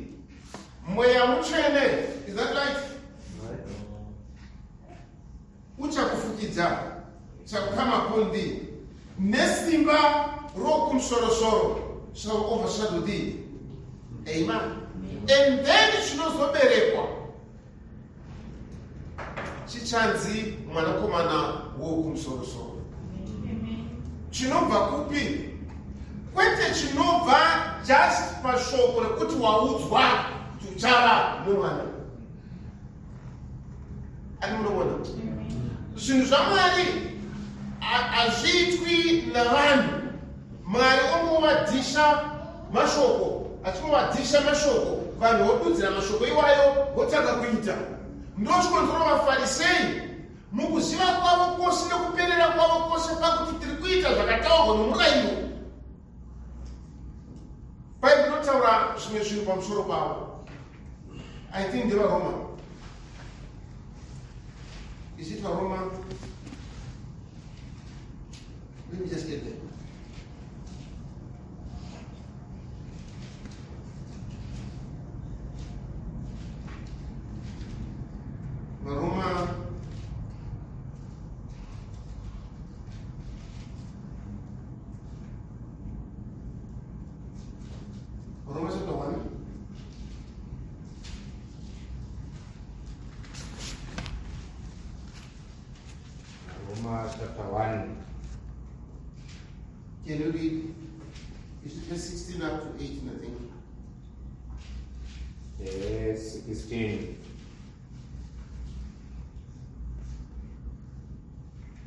Mweya Mutsvene, is that right? Uchakufukidza, shall come upon thee, nesimba rokumusoro-soro shall overshadow thee. Amen. And then chinozoberekwa chichanzi Mwanakomana wokumusoro-soro. Chinobva kupi? Kwete chinobva just pashoko rekuti waudzwa kuti uchava nemwana. Ani munoona zvinhu zvaMwari hazviitwi navanhu. Mwari ongovadhisha mashoko, achingovadhisha mashoko, vanhu vodudzira mashoko iwayo votanga kuita. Ndochikonzero vaFarisei mukuziva kwavo kwose nekuperera kwavo kwose pakuti tiri kuita zvakataurwa nomurayiro, Bhaibheri inotaura zvimwe zvinhu pamusoro pavo. I think ndevaRoma. Is it vaRoma? Let me just get there. VaRoma. Roma chapter 1. Roma chapter 1. Can you read? Is it verse 16 up to 18, I think? Verse 16.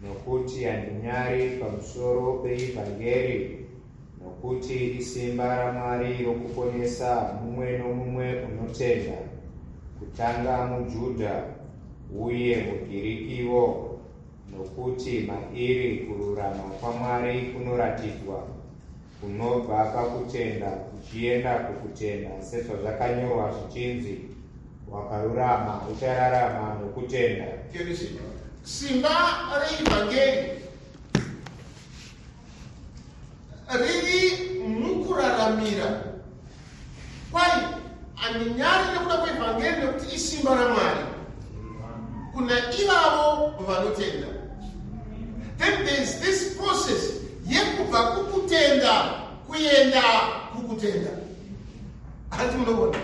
Nokuti handinyari pamusoro peivhangeri, nokuti isimba raMwari rokuponesa mumwe nomumwe unotenda, kutanga muJudha uye muGirikiwo. Nokuti mairi kururama kwaMwari kunoratidzwa, kunobva pakutenda kuchienda kukutenda, sezvazvakanyorwa zvichinzi, Wakarurama uchararama nokutenda. Simba reivhangeri riri mukuraramira. Kwai handinyari nekuda kweivhangeri nekuti isimba raMwari kuna ivavo vanotenda. Then there is this process yekubva kukutenda kuenda kukutenda. Hanti munoona?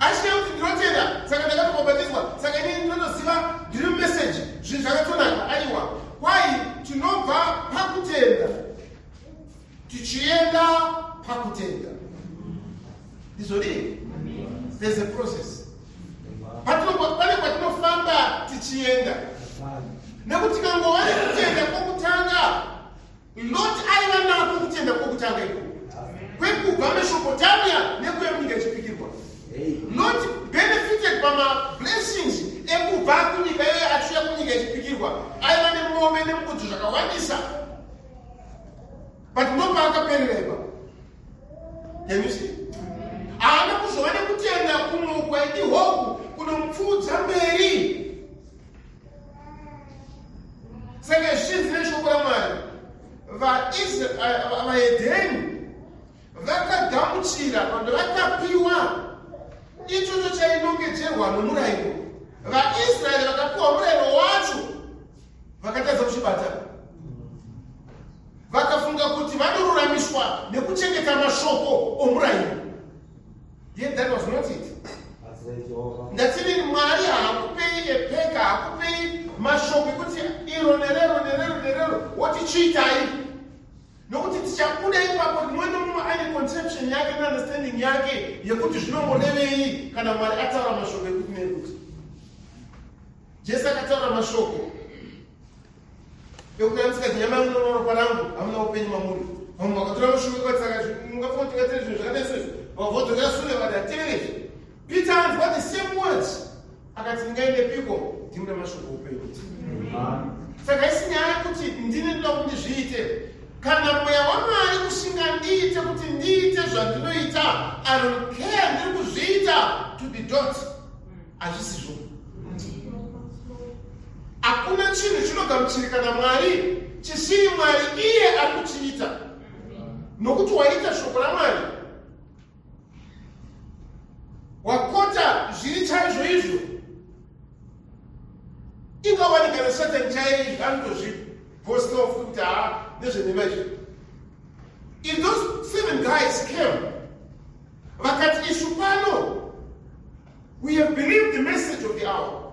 Asi kuti ndinotenda saka ndakatobhabhatidzwa saka inini ndinotoziva ndiri message zvinhu zvakatonaka. Aiwa, kwai tinobva pakutenda tichienda pakutenda. Ndizvodii? There's a process. Pane kwatinofamba tichienda. Nekuti tikangova nekutenda kwokutanga, Lot aiva nako kutenda kwokutanga ikoko kwekubva Mesopotamia nekuya munyika yechipikirwa. Lot benefited pamablessings ekubva kunyika iyoyo achiuya kunyika yechipikirwa. Aiva nemombe nemukudzi zvakawandisa, but ndopaakaperera ipapo. Can you see? Haana kuzova nekutenda kumwe kwaidihwoku kunomupfuudza mberi. Saka zvinzi neshoko raMwari, vaHedheni vakagamuchira kana vakapiwa ichocho chainongedzerwa nomurayiro. VaIsraeri vakapiwa murayiro wacho vakatadza kuchibata, vakafunga kuti vanoruramiswa nekuchengeta mashoko omurayiro. Yet that was not it. Ndatinini Mwari haakupei epeka, haakupei mashoko ekuti iro nerero nerero nerero woti chiitai, nokuti tichabuda ipapo mumwe nomumwe aine conception yake neunderstanding yake yekuti zvinomborevei kana Mwari ataura mashoko ekuti nekuti. Jesu akataura mashoko ekuti amusika nyama yangu noropa rangu hamuna upenyu mamuri. Vamwe vakatora mashoko ekuti saka mungafunga kuti tingatere zvinhu zvakadai sezvo, vavodzokera sure vakati hatevere izvi. Peter anzwa the same words akati ndingaendepiko, ndimune mashoko upenyu. Saka isi nyaya yekuti ndini ndinoda kuti ndizviite. Kana mweya waMwari usingandiite kuti ndiite zvandinoita, I don't care, ndiri kuzviita to the dot. Hazvisizvo. Hakuna chinhu chinogamuchirika naMwari chisiri Mwari iye ari kuchiita, nokuti waita shoko raMwari, wakota zviri chaizvo izvo. Ingawanika naSatani chaizvo anotozviposta off kuti haa nezvenhema izvi. If those 7 guys came vakati isu pano, we have believed the message of the hour.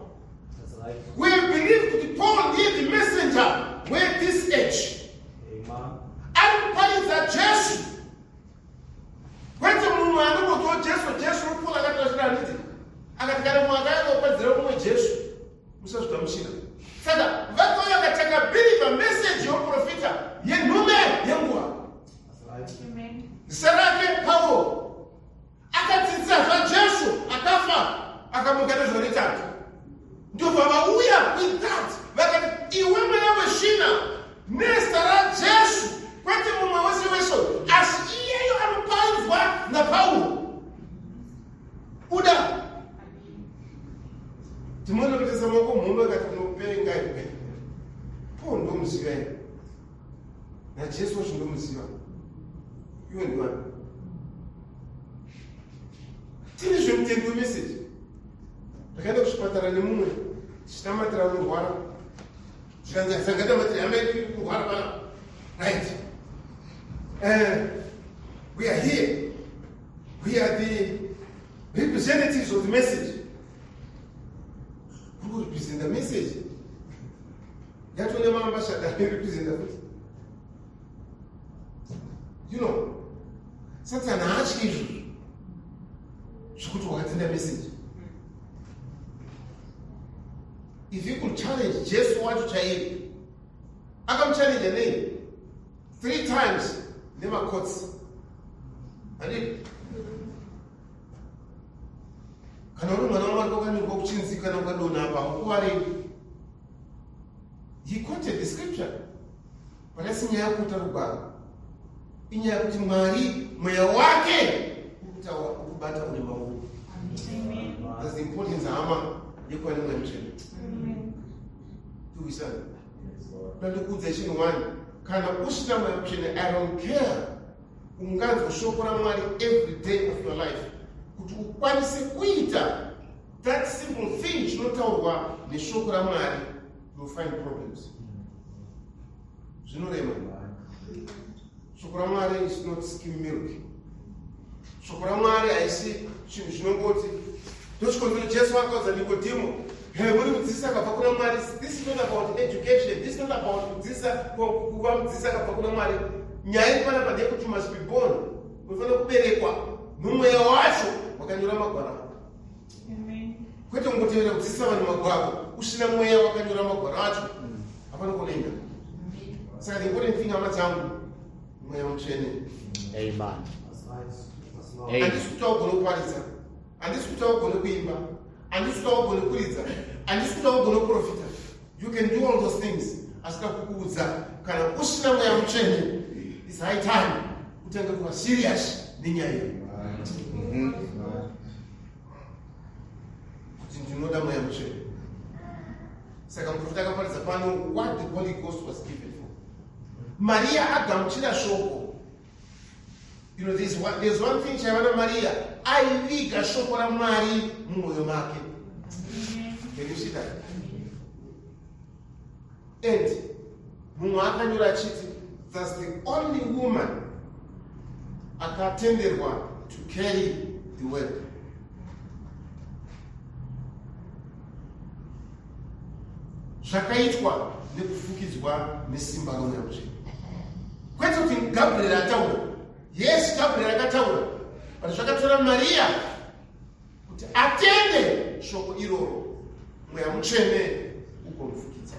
That's right. We have believed kuti Paul ndiye the messenger wethis age. Amen. Ari kuparidza Jesu, kwete mumwe anongotiwo Jesu Jesu. Paul akati vachira akati kana mumwe akaenda kuparidzira mumwe Jesu, musazvigamuchira. Saka vakauya vakati takabhilivha message yomuprofita yenhume yenguva. That's right. Amen. Zita rake Pauro, akadzidzisa zvaJesu akafa akamuka nezuva retatu. Ndobva vauya with that vakati iwe mweya wesvina, nezita raJesu, kwete mumwe wese wese, asi iyeyo anoparidzwa naPauro, buda. Timona kuitisa maoko mhombe akati unopenga iwe, Paul ndomuziva iwe, naJesu wacho ndomuziva, iwe ndiwani? Tine zvemutengo wemeseji. Ndakaenda kuchipatara nemumwe tichinamatira anorwara, zvikanzi sangatamatira hama yedu kurwara pana. Right, we are here, we are the representatives of the message. Kuri kurepresenta message yatone maambassador representa futi. You know, Satani haatyi izvozvo zvekuti wakatenda message. If you could challenge Jesu wacho chaiye, akamuchallenge nei 3 times nemakotsi, handii? Kana uri mwana waMwari, kwakanyorwa kuchinzi kana ukadonha apa haukuvarei. He quoted the scripture. But asi nyaya yekuita rugwaro inyaya yekuti Mwari mweya wake uri kubata uri mauri. That's the importance hama yekuva nemweya mutsvene. Tiwisana. Ndandikuudza chinhu one, kana usina mweya mutsvene, I don't care unganzwa shoko raMwari every day of your life kuti ukwanise kuita that simple thing chinotaurwa neshoko raMwari, you'll find problems. Zvinorema. Shoko raMwari is not skim milk. Shoko raMwari haisi chinhu chinongoti ndochikonzero Jesu akaudza Nikodhimo, he muri kudzidzisa akabva kuna Mwari. This is not about education, this is not about kudzidzisa, kuva mudzidzisi akabva kuna Mwari. Nyaya iri panapa ndeyekuti you must be born, unofanira kuberekwa nomweya wacho wakanyora magwaro, kwete kungotevera kudzidzisa vanhu magwaro usina mweya wakanyora magwaro acho, hapana kunoenda. Saka the important thing, hama dzangu, mweya mutsvene. Amen. Handisi kuti augone kuparidza, handisi kuti augone kuimba, handisi kuti augone kuridza, handisi kuti augone kuprofita. You can do all those things, asi kakukuudza, kana usina mweya mutsvene, is high time kutange kuva serious nenyaya iyo kuti ndinoda mweya mutsvene. Saka muprofita akaparidza pano what the Holy Ghost was given for. Maria agamuchira shoko. There's one thing chaiva naMaria, aiviga shoko raMwari mumwoyo make. Can you see that? And mumwe akanyora achiti that's the only woman akatenderwa to carry the word. Zvakaitwa nekufukidzwa nesimba romweya mutsvene, kwete kuti Gabriel ataura. Yes, Gabriel akataura, but zvakatora Mariya kuti atende shoko iroro, mweya mutsvene ugomufukidza.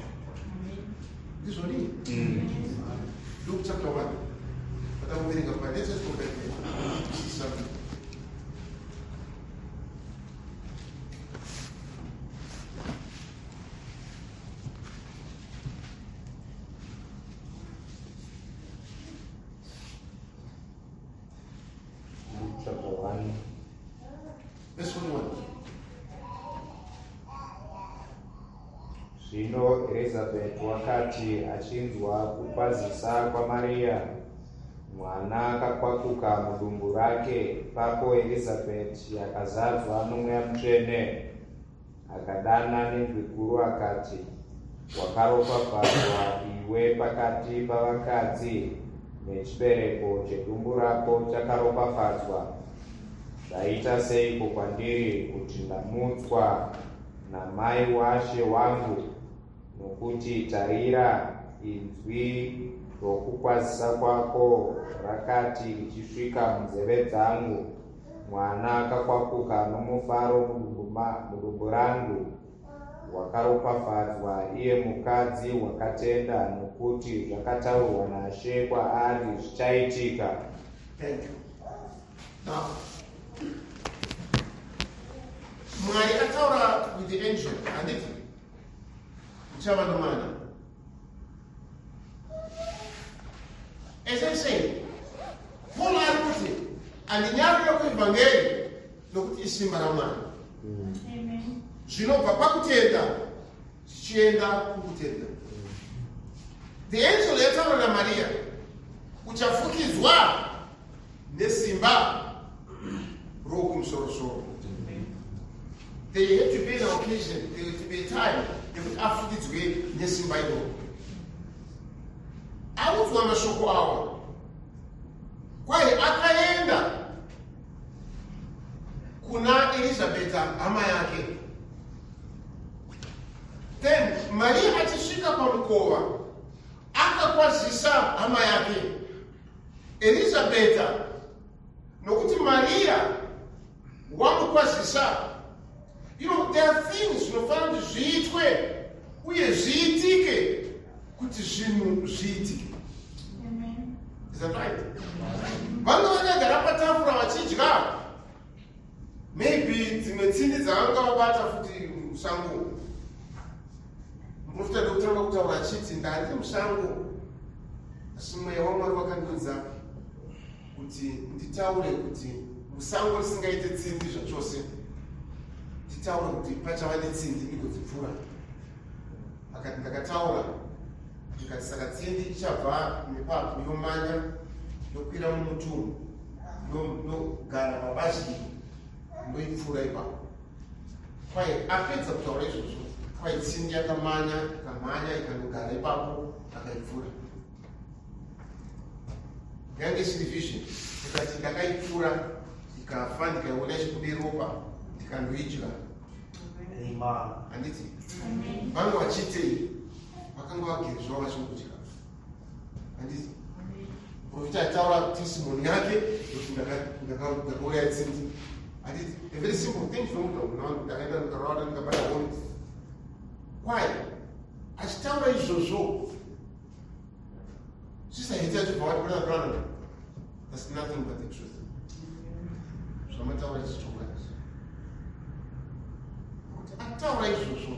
Ndizvoni Luke chapter 1 patakuverenga pa, let's just go back there to see something. Luke chapter 1. Verse 41. Zvino Erizabheti wakati achinzwa kukwazisa kwaMariya, mwana akakwakuka mudumbu rake. Ipapo Erizabheti akazadzwa nomweya mutsvene, akadana nenzwi guru akati, wakaropafadzwa iwe pakati pavakadzi, nechibereko chedumbu rako chakaropafadzwa. Zvaita seiko kwandiri kuti ndamutswa namai washe wangu? Nokuti tarira, inzwi rokukwazisa kwako rakati richisvika munzeve dzangu, mwana akakwakuka nomufaro mudumbu rangu. Wakaropafadzwa iye mukadzi wakatenda, nokuti zvakataurwa naShe kwaari zvichaitika. Thank you. Now, Mwari ataura with the angel, handiti uchava nomwana. As I say, Paul ari kuti handinyarire kuivhangeri nokuti isimba raMwari. Zvinobva pakutenda zvichienda kukutenda. The angel yataura naMariya, uchafukidzwa nesimba rokumusoro-soro. There had to be an occasion, there had to be a time yekuti afukidzwe nesimba iroro. Audzwa mashoko awa, kwai akaenda kuna Elizabeta hama yake. Then Maria achisvika pamukova akakwazisa hama yake Elizabeta, nokuti Maria wamukwazisa. There are things zvinofanira kuti zviitwe uye zviitike kuti zvinhu zviitike. Is that right? Vange vakagara patafura vachidya, maybe dzimwe tsindi dzavanga vabata futi musango. Muprofita ndokutanga kutaura achiti, ndandiri musango, asi mweya waMwari wakandiudza kuti nditaure kuti musango risingaite tsindi zvachose, nditaure kuti pachava netsindi ndigodzipfura. Akati ndakataura ndikati saka tsindi ichabva nepapo yomanya yokwira mumutunhu yogara pabazi ndoipfura ipapo. Kwai apedza kutaura izvozvo, kwai tsindi yakamanya ikamhanya ikanogara ipapo akaipfura. Yange isiri vision, ndikati ndakaipfura ikafa ndikaiona ichibude ropa ndikandoidya. Handiti vanga vachiitei? Vakanga vagere zvavo vachingudya. Handiti profita aitaura testimony yake kuti ndakauraya tsindi. Handiti a very simple thing zvinomuda ndakaenda ndikaraura ndikabata honi. Kwai achitaura izvozvo Sister achibva wati brother Branham, that's nothing but the truth. Zvamataura ichichokwadi. Kuti ataura izvozvo,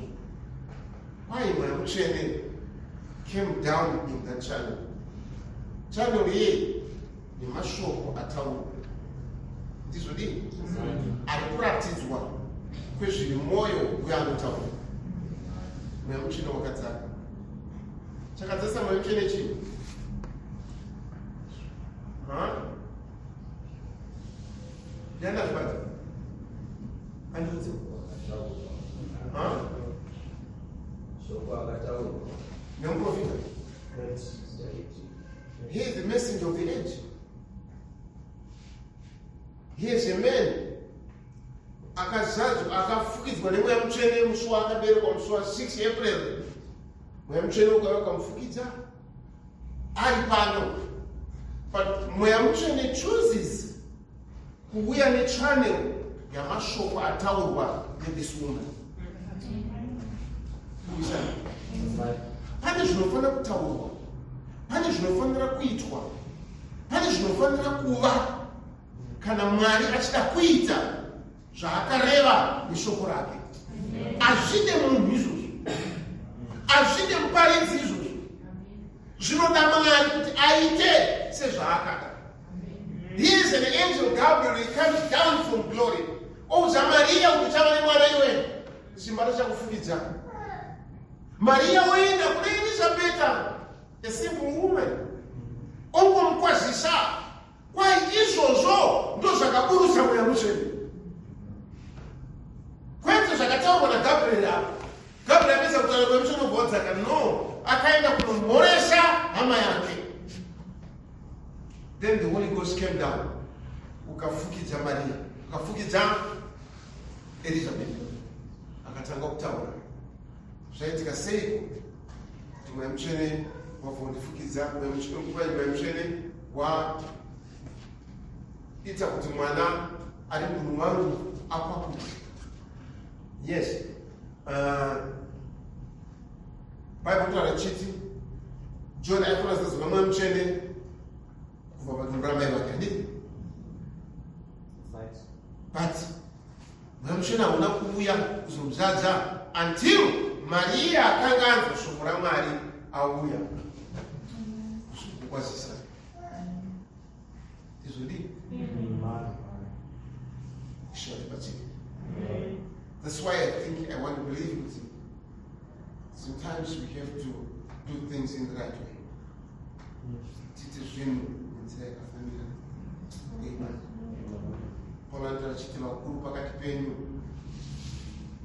why Mweya Mutsvene came down in that channel. Channel ye nemashoko ataurwa. Ndizvo dii? Ari kuratidzwa kwezviri mwoyo weanotaura. Mweya Mutsvene wakadzaka. Chakadzasa Mweya Mutsvene chii? Ndandazvibata. Andiudze. Shoko akataurwa. Nemuprofita. He is the messenger of the age. He is a man akazadzwa akafukidzwa nemweya mutsvene musi waakaberekwa musi wa 6 April. Mweya mutsvene ukauya ukamufukidza ari pano. But mweya mutsvene chooses kuuya nechannel yamashoko ataurwa nethis woman. Pane zvinofanira kutaurwa, pane zvinofanira kuitwa, pane zvinofanira kuva kana Mwari achida kuita zvaakareva neshoko rake. Hazvide munhu izvozvo, hazvide muparidzi izvozvo, zvinoda Mwari kuti aite sezvaakada. He is an angel Gabriel, he comes down from glory. Oudza Maria kuti uchava nemwana iwe, simba richakufukidza. Maria woenda kuna Elizabeta, a simple woman, ongomukwazisa. Kwai izvozvo ndozvakaburutsa Mweya Mutsvene, kwete zvakataurwa naGabriel apa. Gabriel apedza kutaura Mweya Mutsvene obva wadzaka. No, akaenda kunomhoresa hama yake. Then the Holy Ghost came down, ukafukidza Maria, ukafukidza Elizabeth, akatanga kutaura. Zvaitika seiko kuti Mweya Mutsvene wabva wandifukidza? Mweya Mutsvene waita kuti mwana ari mudumbu mangu akwakuke. Yes. Bible kutaura chiti John aifanira kuzadzwa Mweya Mutsvene kubva padumbu ramai vake, handiti? But Mweya Mutsvene hauna kuuya kuzomuzadza until Maria akanga anzwa shoko raMwari auya kuzokukwazisa. Ndizvodii? Ishe vatibatsire. That's why I think I want to believe with you. Sometimes we have to do things in the right way. Tiite zvinhu nenzira yakafanira. Amen. Paul anotaura achiti vakuru pakati penyu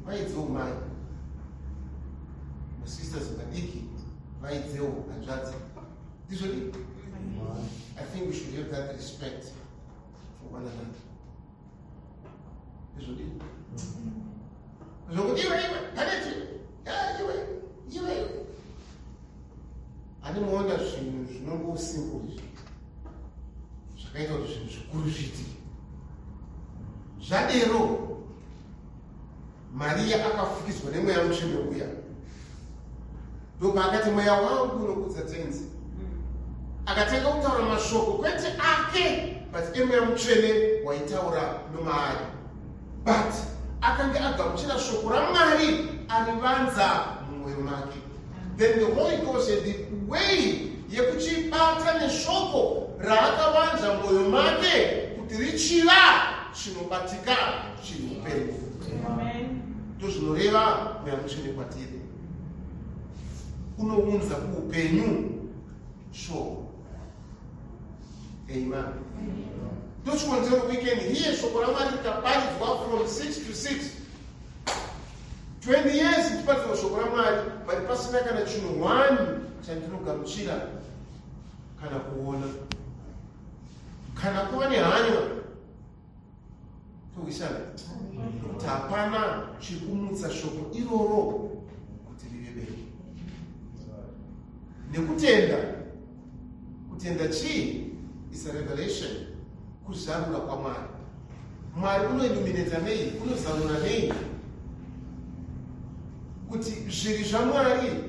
vaidzewo mai, masisters vadiki vaidzewo hanzvadzi. Ndizvo dii? I think we should have that respect for one another. Ndizvo dii? Zvokuti iwe iwe paneti iwe iwe ani muona zvinhu zvinongosimple izvi zvakaita kuti zvinhu zvikuru zviitike. Zvadero Maria akafukidzwa nemweya mutsvene uya, ndopaakati mweya wangu unokudza Tenzi. Akatanga kutaura mashoko kwete ake but emweya mutsvene waitaura nomaari, but akange agamuchira shoko raMwari arivanza mumwoyo make. Then the Holy Ghost had the way yekuchibata neshoko raakavanza mwoyo make kuti richiva chinobatika chiri upenyu. Ndozvinoreva Mweya Mutsvene kwatiri, unounza kuupenyu shoko. Amen. Ndochikonzero we can hear shoko raMwari rikaparidzwa from 6 to 6, 20 years ndichiparidzwa shoko raMwari, but pasina kana chinhu one chandinogamuchira kana kuona kana kuva nehanya. Towisana nokuti hapana chiri kumutsa shoko iroro kuti rive benyu. Nekutenda, kutenda chii? Is a revelation, kuzarura kwaMwari. Mwari unoilumineta nei? Unozarura nei kuti zviri zvaMwari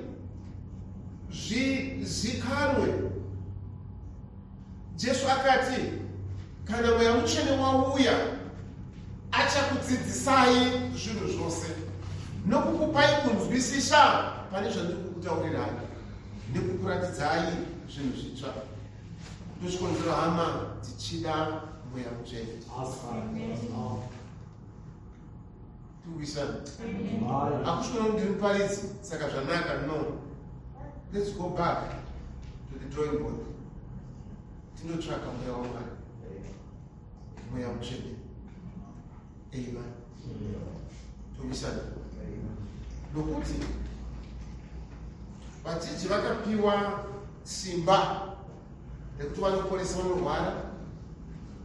zvizikanwe? Jesu akati, kana Mweya Mutsvene wauya, achakudzidzisai zvinhu zvose nokukupai kunzwisisa pane zvandiri kukutaurirai nekukuratidzai zvinhu zvitsva. Ndochikonzero, hama, tichida Mweya Mutsvene. Tikuwisana? Hakusi ndiri muparidzi saka zvanaka. No, let's go back to the drawing board, tinotsvaka Mweya waMwari, Mweya Mutsvene. Amen. Towisana? Nokuti vadzidzi vakapiwa simba rekuti vanoporesa vanorwara,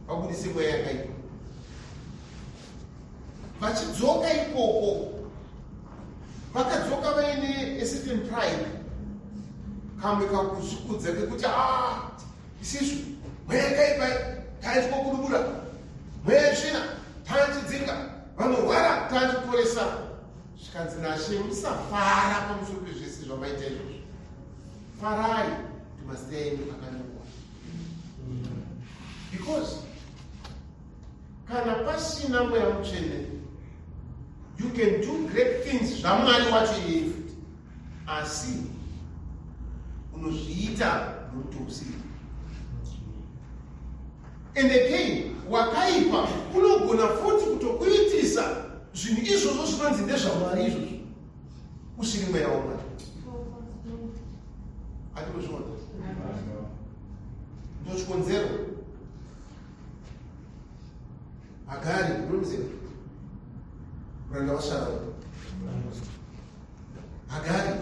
vabudise mweya yakaipa. Vachidzoka ikoko, vakadzoka vaine a certain pride, kamwe kakuzvikudza kekuti, "Ah, isisu mweya yakaipa taachikokudubura, mweya yetsvina taachidzinga, vanorwara taachiporesa." Zvikanzi naShe, "Musafara pamusoro pezvese zvamaita izvozvo. Farai kuti mazita enyu akanyorwa." Because kana pasina Mweya Mutsvene, you can do great things zvaMwari wacho iyeye futi, asi unozviita nokuti usiri. And again, wakaipa unogona futi kutokuitisa zvinhu izvozvo zvinonzi ndezvaMwari izvozvo, usiri Mweya waMwari. Atikuzviona? Ndochikonzero Hagari, unomuziva, muranda waSara, Hagari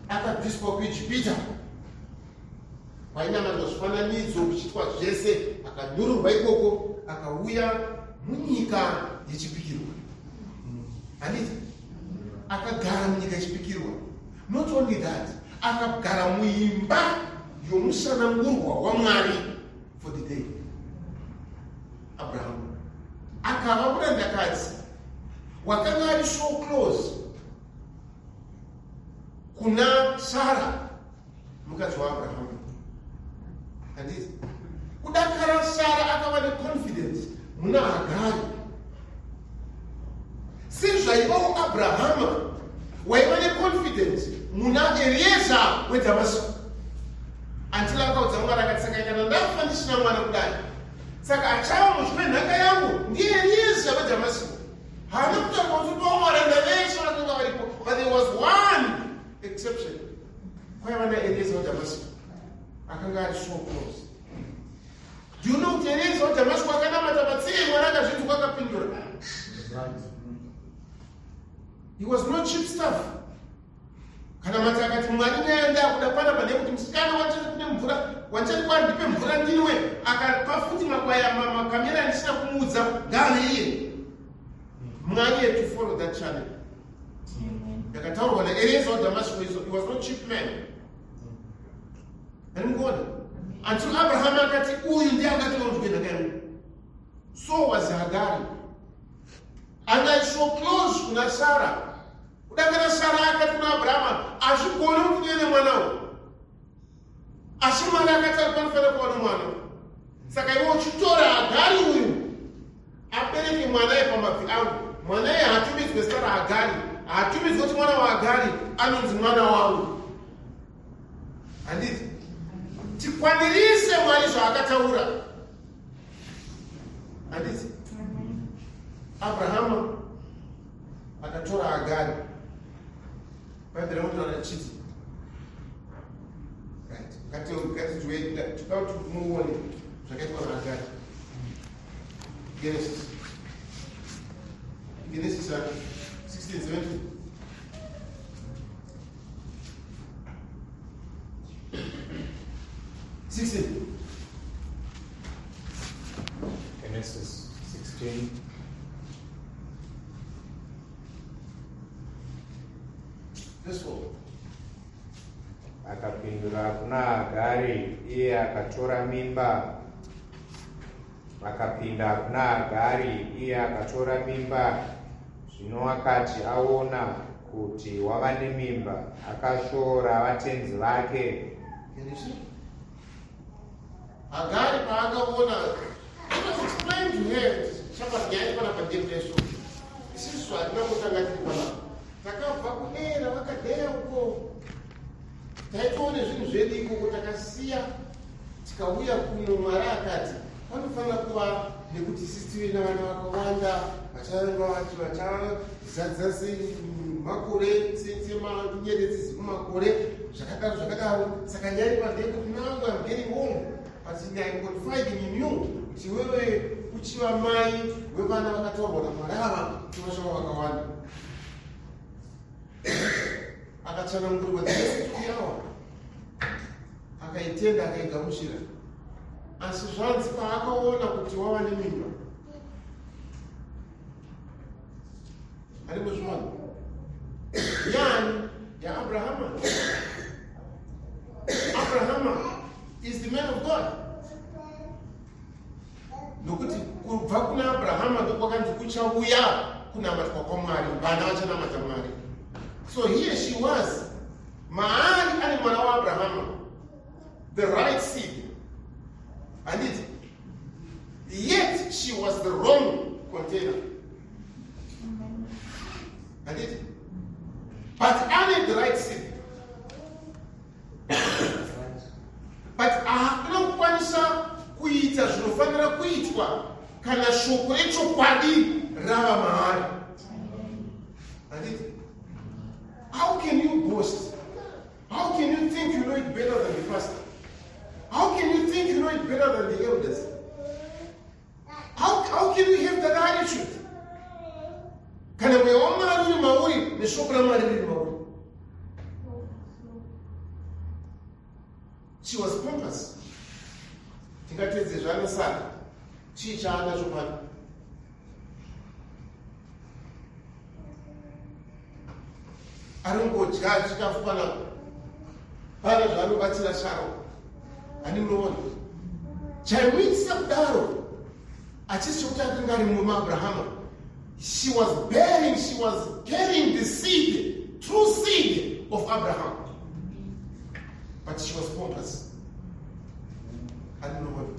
akabviswa kuIjipita kwainamatwa zvifananidzo, kuchiitwa zvese, akanyururwa ikoko, akauya munyika yechipikirwa, handiti? Akagara munyika yechipikirwa. Not only that, akagara muimba yomusanangurwa waMwari for the day, Abrahamu. Akava murandakadzi wakanga ari so close kuna Sara, mukadzi waAbrahamu, handiti? Kudakara Sara akava neconfidence muna Hagari, sezvaivawo Abrahama waiva neconfidence muna Erieza weDhamasiko, until akaudza Mwari akati, "Saka kana ndafa ndisina mwana kudai, saka achava mudyi wenhaka yangu ndiye Erieza weDhamasiko." Haana kutaura kuti pavaranda vese vakanga varipo, but there was one exception. Kwaiva naErieza weDhamasiko akanga ari so close. Do you know kuti Erieza weDhamasiko akanamata matsiye, Mwari akazvinzwa, akapindura? He was not cheap stuff. Kana mati akati, "Mwari, nyaya ndakuda panapa nekuti musikana wachati kune mvura, wachati kwari ndipe mvura ndinwe, akapa futi makwaya makamera andisina kumuudza, ngaave iye." Mwari had to follow that channel yakataurwa naErieza waDhamasiko. Izo he was not cheap man. Ani mukuona? Until Abraham akati, "Uyu ndiye akati waudye nhaka yangu." So was Hagari and I so close kuna Sara. Kudakana Sara akati kuna Abrahama, "Hazvigoni kuti ndive nemwana uyu, asi Mwari akati ari panofanira kuva nomwana. Saka iwe uchitora Hagari uyu abereke mwana yepamabvi angu." Mwana iye haatumidzwe zita raHagari. Hatumidzwe kuti mwana waAgari, anonzi mwana wangu. Handiti tikwanirise Mwari zvaakataura. Handiti Abrahama akatora Agari, Bhaibheri rinotaura richiti, right, ngatidzwe, toda kuti muone zvakaitwa naAgari. Genesis 16 17. 16. Genesis 16. Verse 4. Akapindura kuna Hagari, iye akatora mimba. Akapinda kuna Hagari, iye akatora mimba. Zvino akati aona kuti wava nemimba, akashora vatenzi vake. Can you see? Hagari paakaona, it was explained to her, shamwari panapa ndepesvo. Isusu hatina kutanga tiri panapa. Takabva kudera vakadera uko. Taitoone zvinhu zvedu ikoko, takasiya tikauya kuno. Mwari akati panofanira kuva nekuti isusu tive navana vakawanda vachazadza semakore, semanyeredzi dzekumakore, zvakadaro zvakadaro. Saka nyaya iri ndeyekuti now I'm getting home, but I'm confiding in you kuti wewe uchiva mai wevana vakataurwa naMwari ava, tivachava vakawanda. Akatsanangurirwa yawa, akaitenda, akaigamuchira. Asi zvanzi paakaona kuti wava nemimba, arimbozviona yani yaAbrahama. Abrahama is the man of God, nokuti kubva kuna Abrahama ndokwakanzi kuchauya kunamatwa kwaMwari, vana vachanamata Mwari. So here she was, maari ane mwana waAbrahama, the right seed, handiti? Yet she was the wrong container, handiti? But ane the right seed, but haana kukwanisa kuita zvinofanira kuitwa kana shoko rechokwadi rava maari, handiti? How can you boast? How can you think you know it better than the pastor? How can you think you know it better than the elders? How can you have that attitude kana mweya waMwari uri mauri neshoko raMwari riri mauri? She was pompous. Tingatedze zvanosara, chii chaanacho pano? Ari kungodya chikafu panapa, pane zvaanobatsira Sara? Hani munoona chaimuitisa kudaro achisi chokuti akanga ari murume Abrahama. She was bearing, she was carrying the seed, true seed of Abraham, but she was pompous. Hani munoona?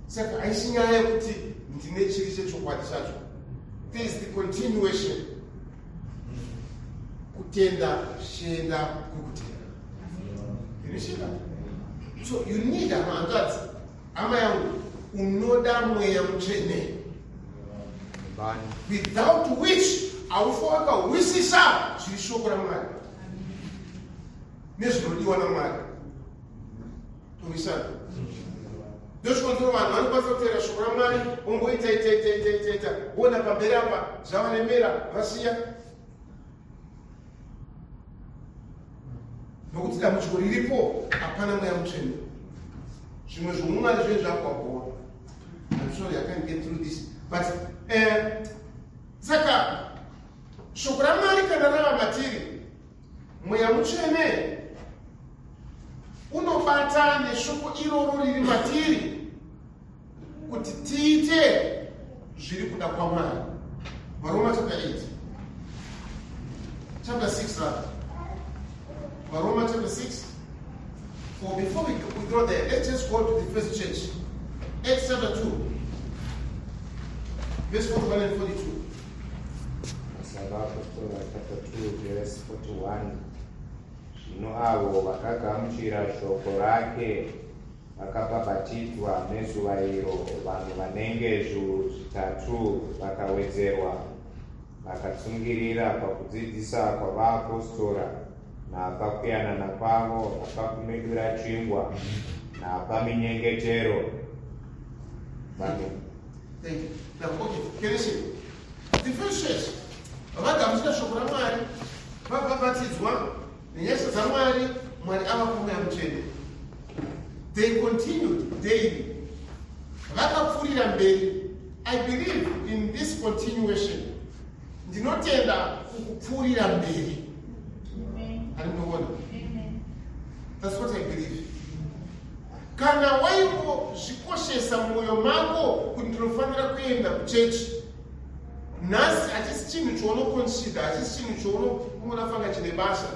Saka haisi nyaya yekuti ndine chiri chechokwadi chacho. There is the continuation. Kutenda zvichienda kukutenda. Can you see that? So you need, hama, hama yangu, unoda Mweya Mutsvene, without which haufa wakahwisisa zviri shoko raMwari nezvinodiwa naMwari. Towisana ndozvikonzero vanhu vanokwanisa kuteera shoko raMwari, ongoita ita ita ita ita ita, ona pamberi apa zvavaremera, vasiya, nokuti dambudziko riripo hapana Mweya Mutsvene. Zvimwe zvomumwari zvinenge zvakuvaboa. I'm sorry, I can't get through this, but saka shoko raMwari kana rava matiri, Mweya Mutsvene unobata neshoko iroro riri matiri kuti tiite zviri kuda kwaMwari. Varoma chapter 8, chapter 6 rather. Varoma chapter 6. For before we go there, let's just go to the first church, Acts chapter 2 verse 41 and 42. Basa. Vaapostora chapter 2 verse 41. Zvino avo vakagamuchira shoko rake vakabhabhatidzwa nezuva iro vanhu vanenge zviuru zvitatu vakawedzerwa, vakatsungirira pakudzidzisa kwavaapostora napakuyanana kwavo, napakumedura chingwa, napaminyengetero. Vanhu Thank you. Now, okay, Kereshi. The first church, vagamuchira shoko raMwari, vabhabhatidzwa nenyasha dzaMwari, Mwari avapa Mweya Mutsvene. They continued daily. Vakapfuurira mberi. I believe in this continuation. Ndinotenda kukupfuurira mberi. Ani munoona? That's what I believe. Kana waingozvikoshesa mumwoyo mako kuti ndinofanira kuenda kuchechi, nhasi hachisi chinhu chaunoconsider, hachisi chinhu chaunofunga chine basa.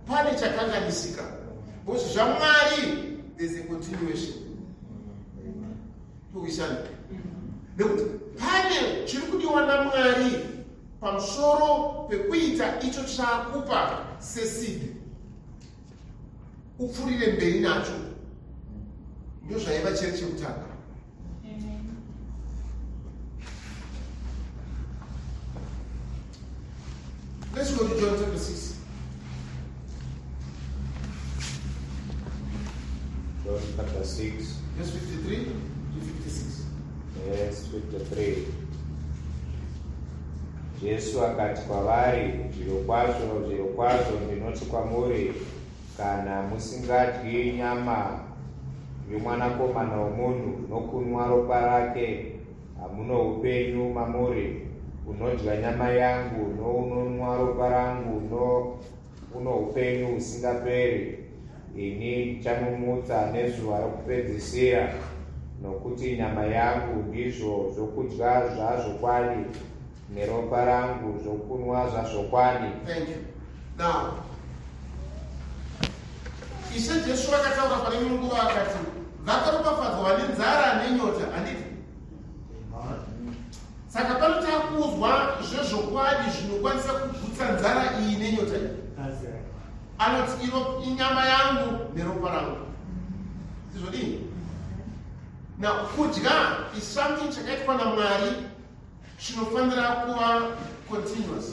Pane chakanganisika. Because zvaMwari, there's a continuation. Towisana. Nekuti pane chiri kudiwa naMwari pamusoro pekuita icho chaakupa seseed. Upfurire mberi nacho. Ndozvaiva cheri chekutanga. Let's go to John chapter 6. John chapter 6 Verse 53 to 56. Verse 53. Jesu akati kwavari, Zvirokwazvo, zvirokwazvo ndinoti kwamuri, kana musingadyi nyama yoMwanakomana womunhu nokunwa ropa rake, hamuno upenyu mamuri. Unodya nyama yangu nounonwa ropa rangu no uno upenyu husingaperi. Ini ndichamumutsa nezuva rokupedzisira, nokuti nyama yangu ndizvo zvokudya zvazvokwadi, neropa rangu zvokunwa zvazvokwadi. Thank you. Now, Ishe Jesu vakataura pane imwe nguva akati vakaropafadzwa vane nzara nenyota, handiti? Saka pano takuudzwa zvezvokwadi zvinokwanisa kugutsa nzara iyi nenyota iyi. Anoti iro inyama yangu neropa rangu. Ndizvodii? Now, kudya is something chakaitwa naMwari chinofanira kuva continuous.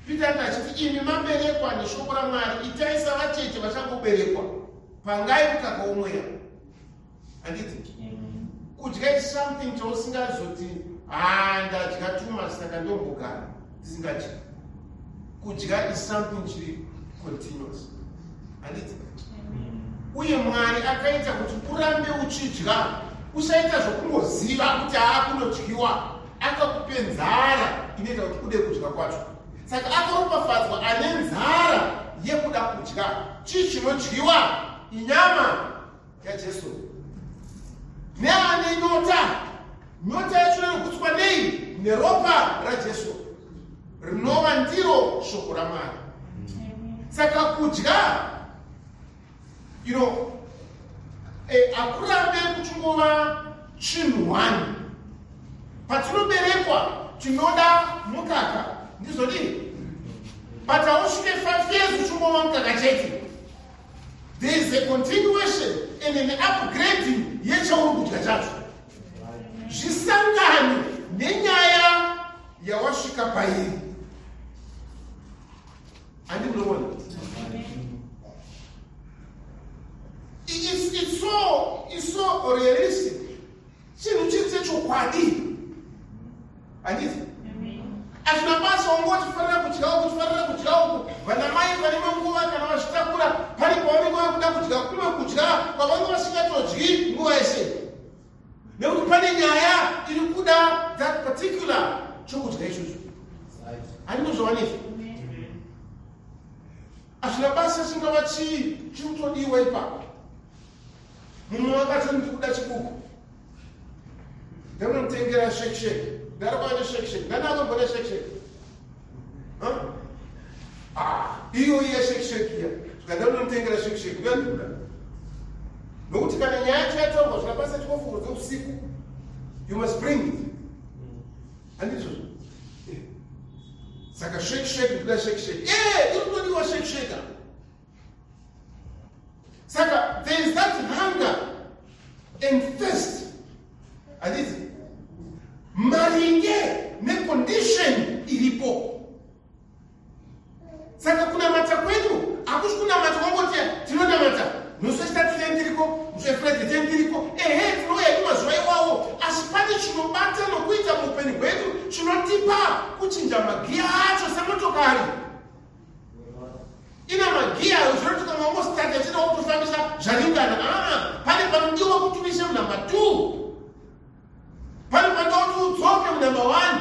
Peter anga achiti imi maberekwa neshoko raMwari, itai savacheche vachangoberekwa, pangai mukaka womweya. Handiti? Kudya is something chausingazoti haa ndadya too much saka ndombogara ndisingadyi. Kudya is something chiri continuous. Handiti? Uye Mwari akaita kuti urambe uchidya, usaita zvokungoziva kuti haa kunodyiwa. Akakupe nzara inoita kuti ude kudya kwacho. Saka akaropafadzwa ane nzara yekuda kudya. Chii chinodyiwa? Inyama yaJesu. Neane nyota, nyota yacho inogutswa nei? Neropa raJesu rinova ndiro shoko raMwari. Saka kudya, you know, hakurambe kuchingova chinhu one. Patinoberekwa tinoda mukaka, ndizvodii? But hausvike 5 years uchingova mukaka chete. There is a continuation and an upgrading yechauri kudya chacho. Zvisangane nenyaya yawasvika pairi. Handi munoona? It's so realistic. Chinhu chiri chechokwadi. Handiti? Hazvina basa wanga uchifanira kudya uku, uchifanira kudya uku. Vanamai pane imwe nguva kana vazvitakura, pane pavanenge vakuda kudya kumwe kudya kwavange vasingatodyi nguva yese. Nekuti pane nyaya iri kuda that particular chokudya ichocho. Handinozvawana izvi. Hazvina basa chingava chii chiri kutodiwa ipapo. Mumwe wakati ndiri kuda chikuku. Ndakamutengera shake shake. Ndarikuva neshake shake. Ndani akamboda shake shake? Huh? Ah, iyo iya shake shake iya. Saka ndakamutengera shake shake. Uya ndikuda. Nokuti kana nyaya yacho yataurwa zvina basa chikofu usiku, you must bring it. Handizvozvo? Saka shake shake kuda shake shake. Eh, iri kutodiwa shake shake. Saka there is that hunger and thirst. Handiti? Maringe necondition iripo. Saka kunamata kwedu hakusi kunamata kwangoti tinonamata musi wechitatu tine ndiriko, musi wefriday tine ndiriko. Ehe, tinouya hedu mazuva iwawo, asi pane chinobata nokuita muupenyu hwedu chinotipa kuchinja magiya acho semotokari ina magiya zvinoti kana wangostata chine wokutofambisa zvaringana. Aa, pane panodiwa kuti uise munhamba 2, pane panoda kuti udzoke munhamba 1,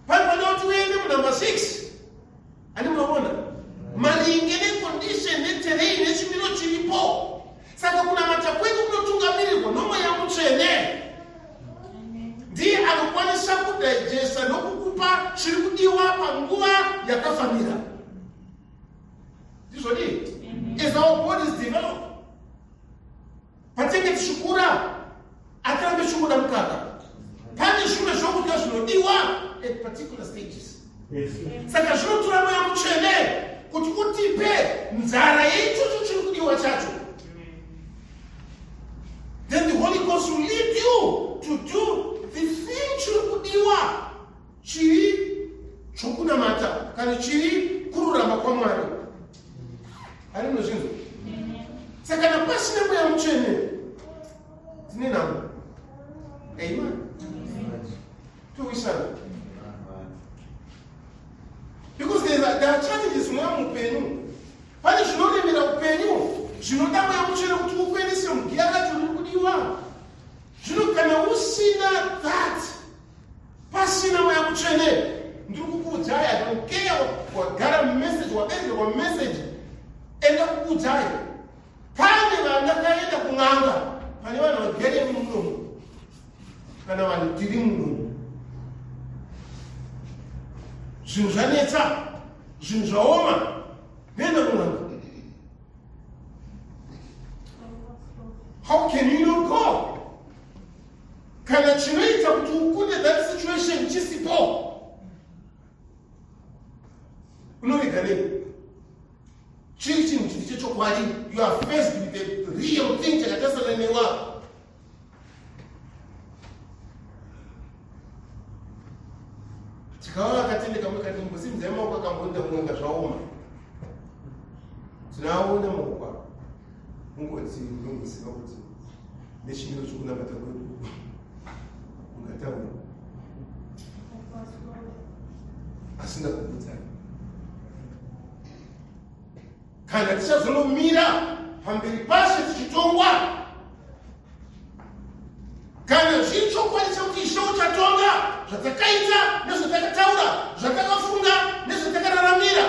pane panoda kuti uende munhamba 6. Ani munoona maringe necondition neterrain nechimiro chiripo. Saka kunamata kwedu kunotungamirirwa noMweya Mutsvene. Ndiye anokwanisa kudigesta nokukupa chiri kudiwa panguva yakafanira. Ndizvo dii? As our bodies develop, patinenge tichikura, hatirambe tichikuda mukaka. Pane zvimwe zvokudya zvinodiwa at particular stages. Saka zvinotora Mweya Mutsvene kuti utipe nzara yeichocho chiri kudiwa chacho. Then the Holy Ghost will lead you to do the thing chiri kudiwa, chiri chokunamata kana chiri kururama kwaMwari. Ari munozvinzwa? Saka kana pasina Mweya Mutsvene, tine nhamo. Amen. Towisana. Because there are challenges mweya muupenyu. Pane zvinoremera upenyu zvinoda Mweya Mutsvene kuti ukwanise mugiya racho riri kudiwa. Zvino kana usina that, pasina Mweya Mutsvene, ndiri kukuudzai, I don't care wagara message, waberekerwa message, enda kukuudzai. Pane vandakaenda kun'anga, pane vanhu vagere munomu, kana vanhu tiri munomu. Zvinhu zvanetsa, zvinhu zvaoma, nenda kun'anga. How can you not go? Kana chinoita kuti ukunde that situation chisipo, unorega nei? Chiri chinhu chiri chechokwadi. You are faced with the real thing chakatasana newa. Tikava vakatendeka mukati mukosimudzai maoko akambonda kun'anga zvaoma. Tinaona maoko ako. Mungoti unongoziva kuti nechimiro chokunamata kwedu ungataura asingakukudzai. Kana tichazonomira pamberi paShe tichitongwa, kana zviri chokwadi chekuti Ishe uchatonga zvatakaita nezvatakataura, zvatakafunga nezvatakararamira,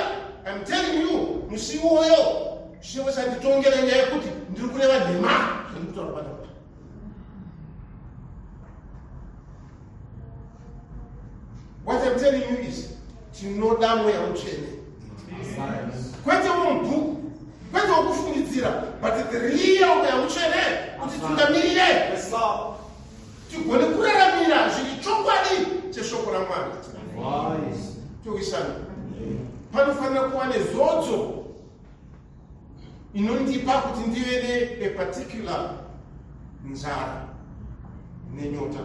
I'm telling you, musi iwoyo Ishe uchanditongera nyaya yekuti ndiri kureva nhema zvandiri kutaura panapa. What I'm telling you is, tinoda Mweya Mutsvene, kwete womubhuku, kwete wokufungidzira, but the real Mweya Mutsvene kuti tungamirire tigone kuraramira zviri chokwadi cheshoko raMwari. Towisana, panofanira kuva nezodzo inondipa kuti ndive ne a particular nzara nenyota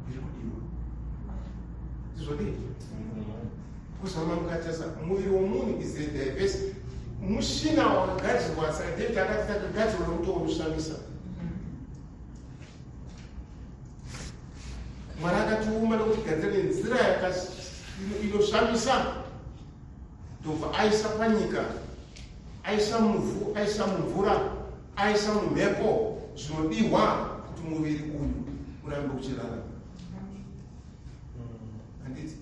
iri kudiwa. Ndizvodii? Kuzama mukatasa, muviri womunhu is a diverse mushina wakagadzirwa. Saka David akati takagadzirwa nomutoo unoshamisa. Mwari akatiumba nokutigadzira nenzira inoshamisa, ndobva aisa panyika, aisa muvhu, aisa mumvura, aisa mumhepo zvinodiwa kuti muviri uyu urambe uchirarama. Handiti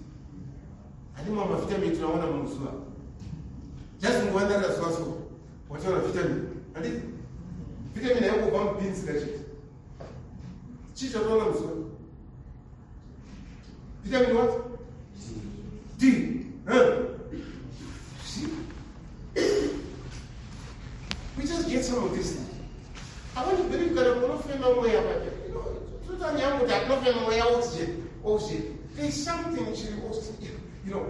handima mavitamin tinoona muzuva, just nguvandarira zuva so wataura vitamin. Handiti vitamin haingobva mubhinzi kachete. Chii chatoona muzuva? Vitamin what? D. Huh? See? We just get some of these things. I want to believe kana unofema mweya pake. Totanyaya kuti atinofema mweya oxygen. Oxygen. There's something chiri oxygen. You know.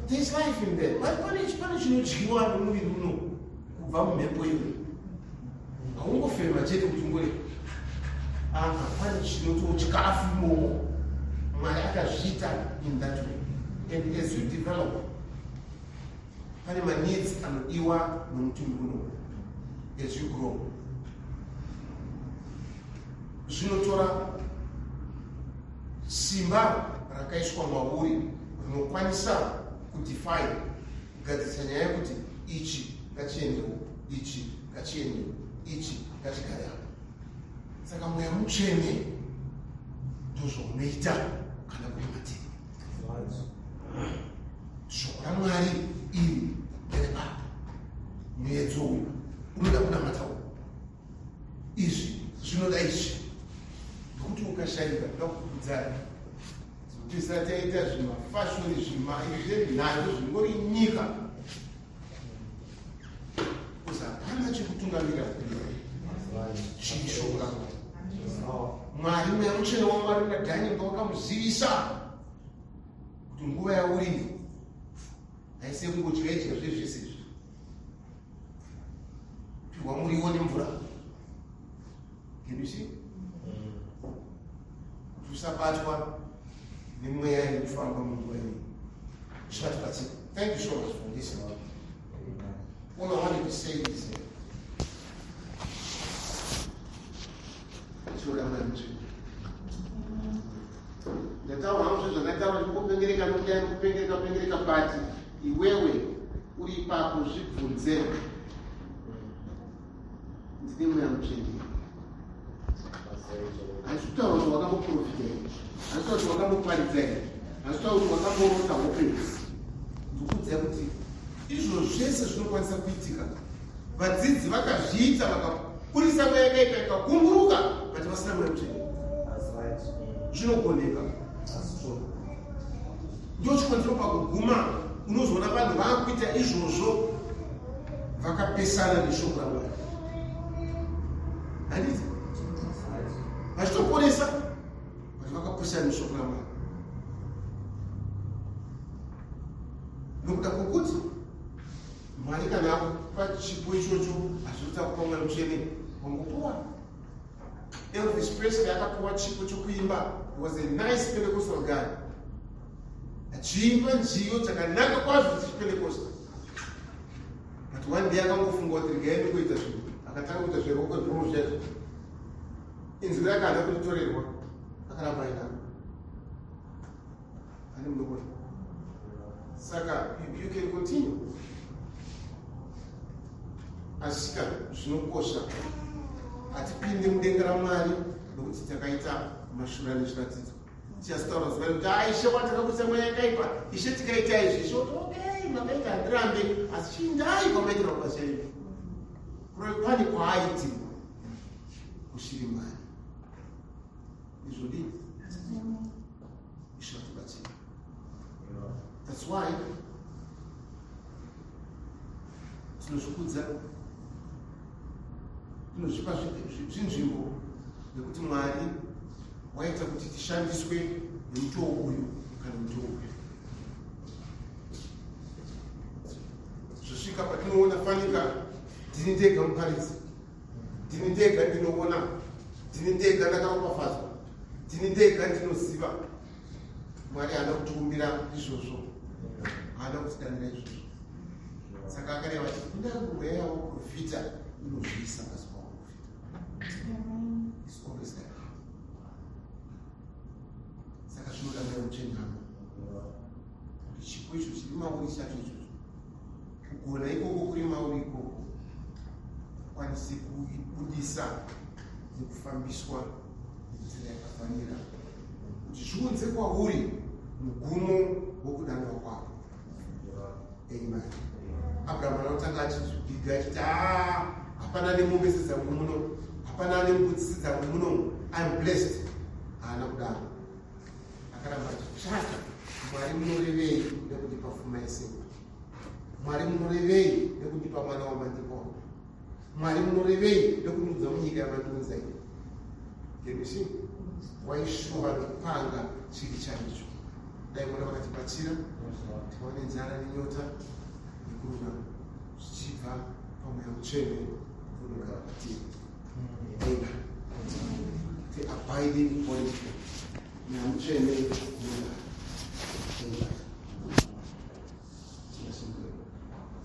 There's life in there. Pane pane chinodyiwa nemuviri uno kubva mumhepo iwe. Haungofema chete kuti ungori apa pane chinoto chikafu imomo. Mwari akazviita in that way. And as you develop pane maneeds anodiwa nomutumbi uno as you grow. Zvinotora simba rakaiswa mauri rinokwanisa kudefine kugadzirisa nyaya yekuti ichi ngachiendewo, ichi ngachiendewo, ichi ngachigare apa. Saka Mweya Mutsvene ndozvaunoita kana kuri matiri. Shoko raMwari iri nderepapo. Muedzo uyu unoda kunamata uyu. Izvi zvinoda izvi. Nokuti ukashaika kuda kukudzai tisati taita zvimafashoni zvenhando zvingori nyika kuzi hapana chekutungamira chiri shoko raMwari. Mwari Mweya Mutsvene waMwari naDhanieri wakamuzivisa kuti nguva yauri haisi yekungodya idya zvezvese izvi, piwa muriwo nemvura. Can you see? Kuti usabatwa nemweya yekufamba munguva iyi. Zvatibatsira. Thank you so much for listening. All I wanted to say is tinoda Mwari Mutsvene. Ndataura hangu zvinhu zvandataura ndikupengereka nokudai kupengereka kupengereka, but iwewe uri ipapo zvibvunze, ndine Mweya Mutsvene? Handisi kutaura kuti wakamboprofita here, handisi kutaura kuti wakamboparidza here, handisi kutaura kuti wakamborota hope. Ndikuudzai kuti izvo zvese zvinokwanisa kuitika. Vadzidzi vakazviita, vakakurisa mweya yakaipa ikakunguruka, but vasina Mweya Mutsvene. Zvinogoneka. Ndo chikonzero pakuguma unozoona vanhu vaakuita izvozvo vakapesana neshoko raMwari, handiti? Vachitoporesa, but vakapesana neshoko raMwari nokuda kwokuti Mwari kana akupa chipo ichocho hazvikuti akupa Mweya Mutsvene wangopuwa. Elvis Presley akapuwa chipo chokuimba, was a nice Pentecostal guy, achiimba nziyo dzakanaka kwazvo dzechiPentecostal, but one day akangofunga kuti regai ndikuita zvinhu, akatanga kuita zverock and roll zvacho. Inzwi rake haana kuritorerwa, akaramba ainaro ane munogona. Saka you can continue, asika zvinokosha hatipinde mudenga raMwari nokuti takaita mashura nezviratidzo. Tichazitaura zuva rekuti a Ishe, watakabudisa mweya yakaipa, Ishe, tikaita izvi. Ishe kuti, okay, makaita, handirambe, asi chiindai kwamaitira kubasa yenyu. Kureva pane kwaaitirwa kushiri Mwari izvodii. Ishe vatibatsira. That's why tinozvikudza, tinozvipa zvinzvimbo nekuti Mwari waita kuti tishandiswe nemutoo uyu kana mutoo uyu. Zvosvika patinoona fanika ndini ndega muparidzi, ndini ndega ndinoona, ndini ndega ndakaropafadzwa, ndini ndega ndinoziva. Mwari haana kutiumbira izvozvo, haana kutidanira izvozvo. Saka akareva achiti kunyange mweya waprofita unozviisa pasi pawaprofita. It's always like that. Saka zvinoda Mweya Mutsvene, hama, kuti chipo icho chiri mauri chacho ichocho, kugona ikoko kuri mauri ikoko, kukwanise kubudisa nekufambiswa nenzira yakafanira kuti zviunze kwauri mugumo wokudanwa kwako. Amen. Abrahamu anotanga achizvibiga achiti, aa, hapana nemombe sedzangu muno, hapana nembudzi sedzangu muno, I'm blessed. Haana kudaro, akaramba achitsvaka, Mwari, munorevei nekundipa fuma yesimba? Mwari, munorevei nekundipa mwana wamandipa? Mwari, munorevei nekundiudza munyika yamandiunza iyi? Can you see? Waishuva nokupanga chiri chaicho. Dai Mwari vakatibatsira tikava nenzara nenyota yekururama zvichibva pamweya mutsvene unogara patiri. Amen. The abiding Holy Spirit. Mweya mutsvene unogara.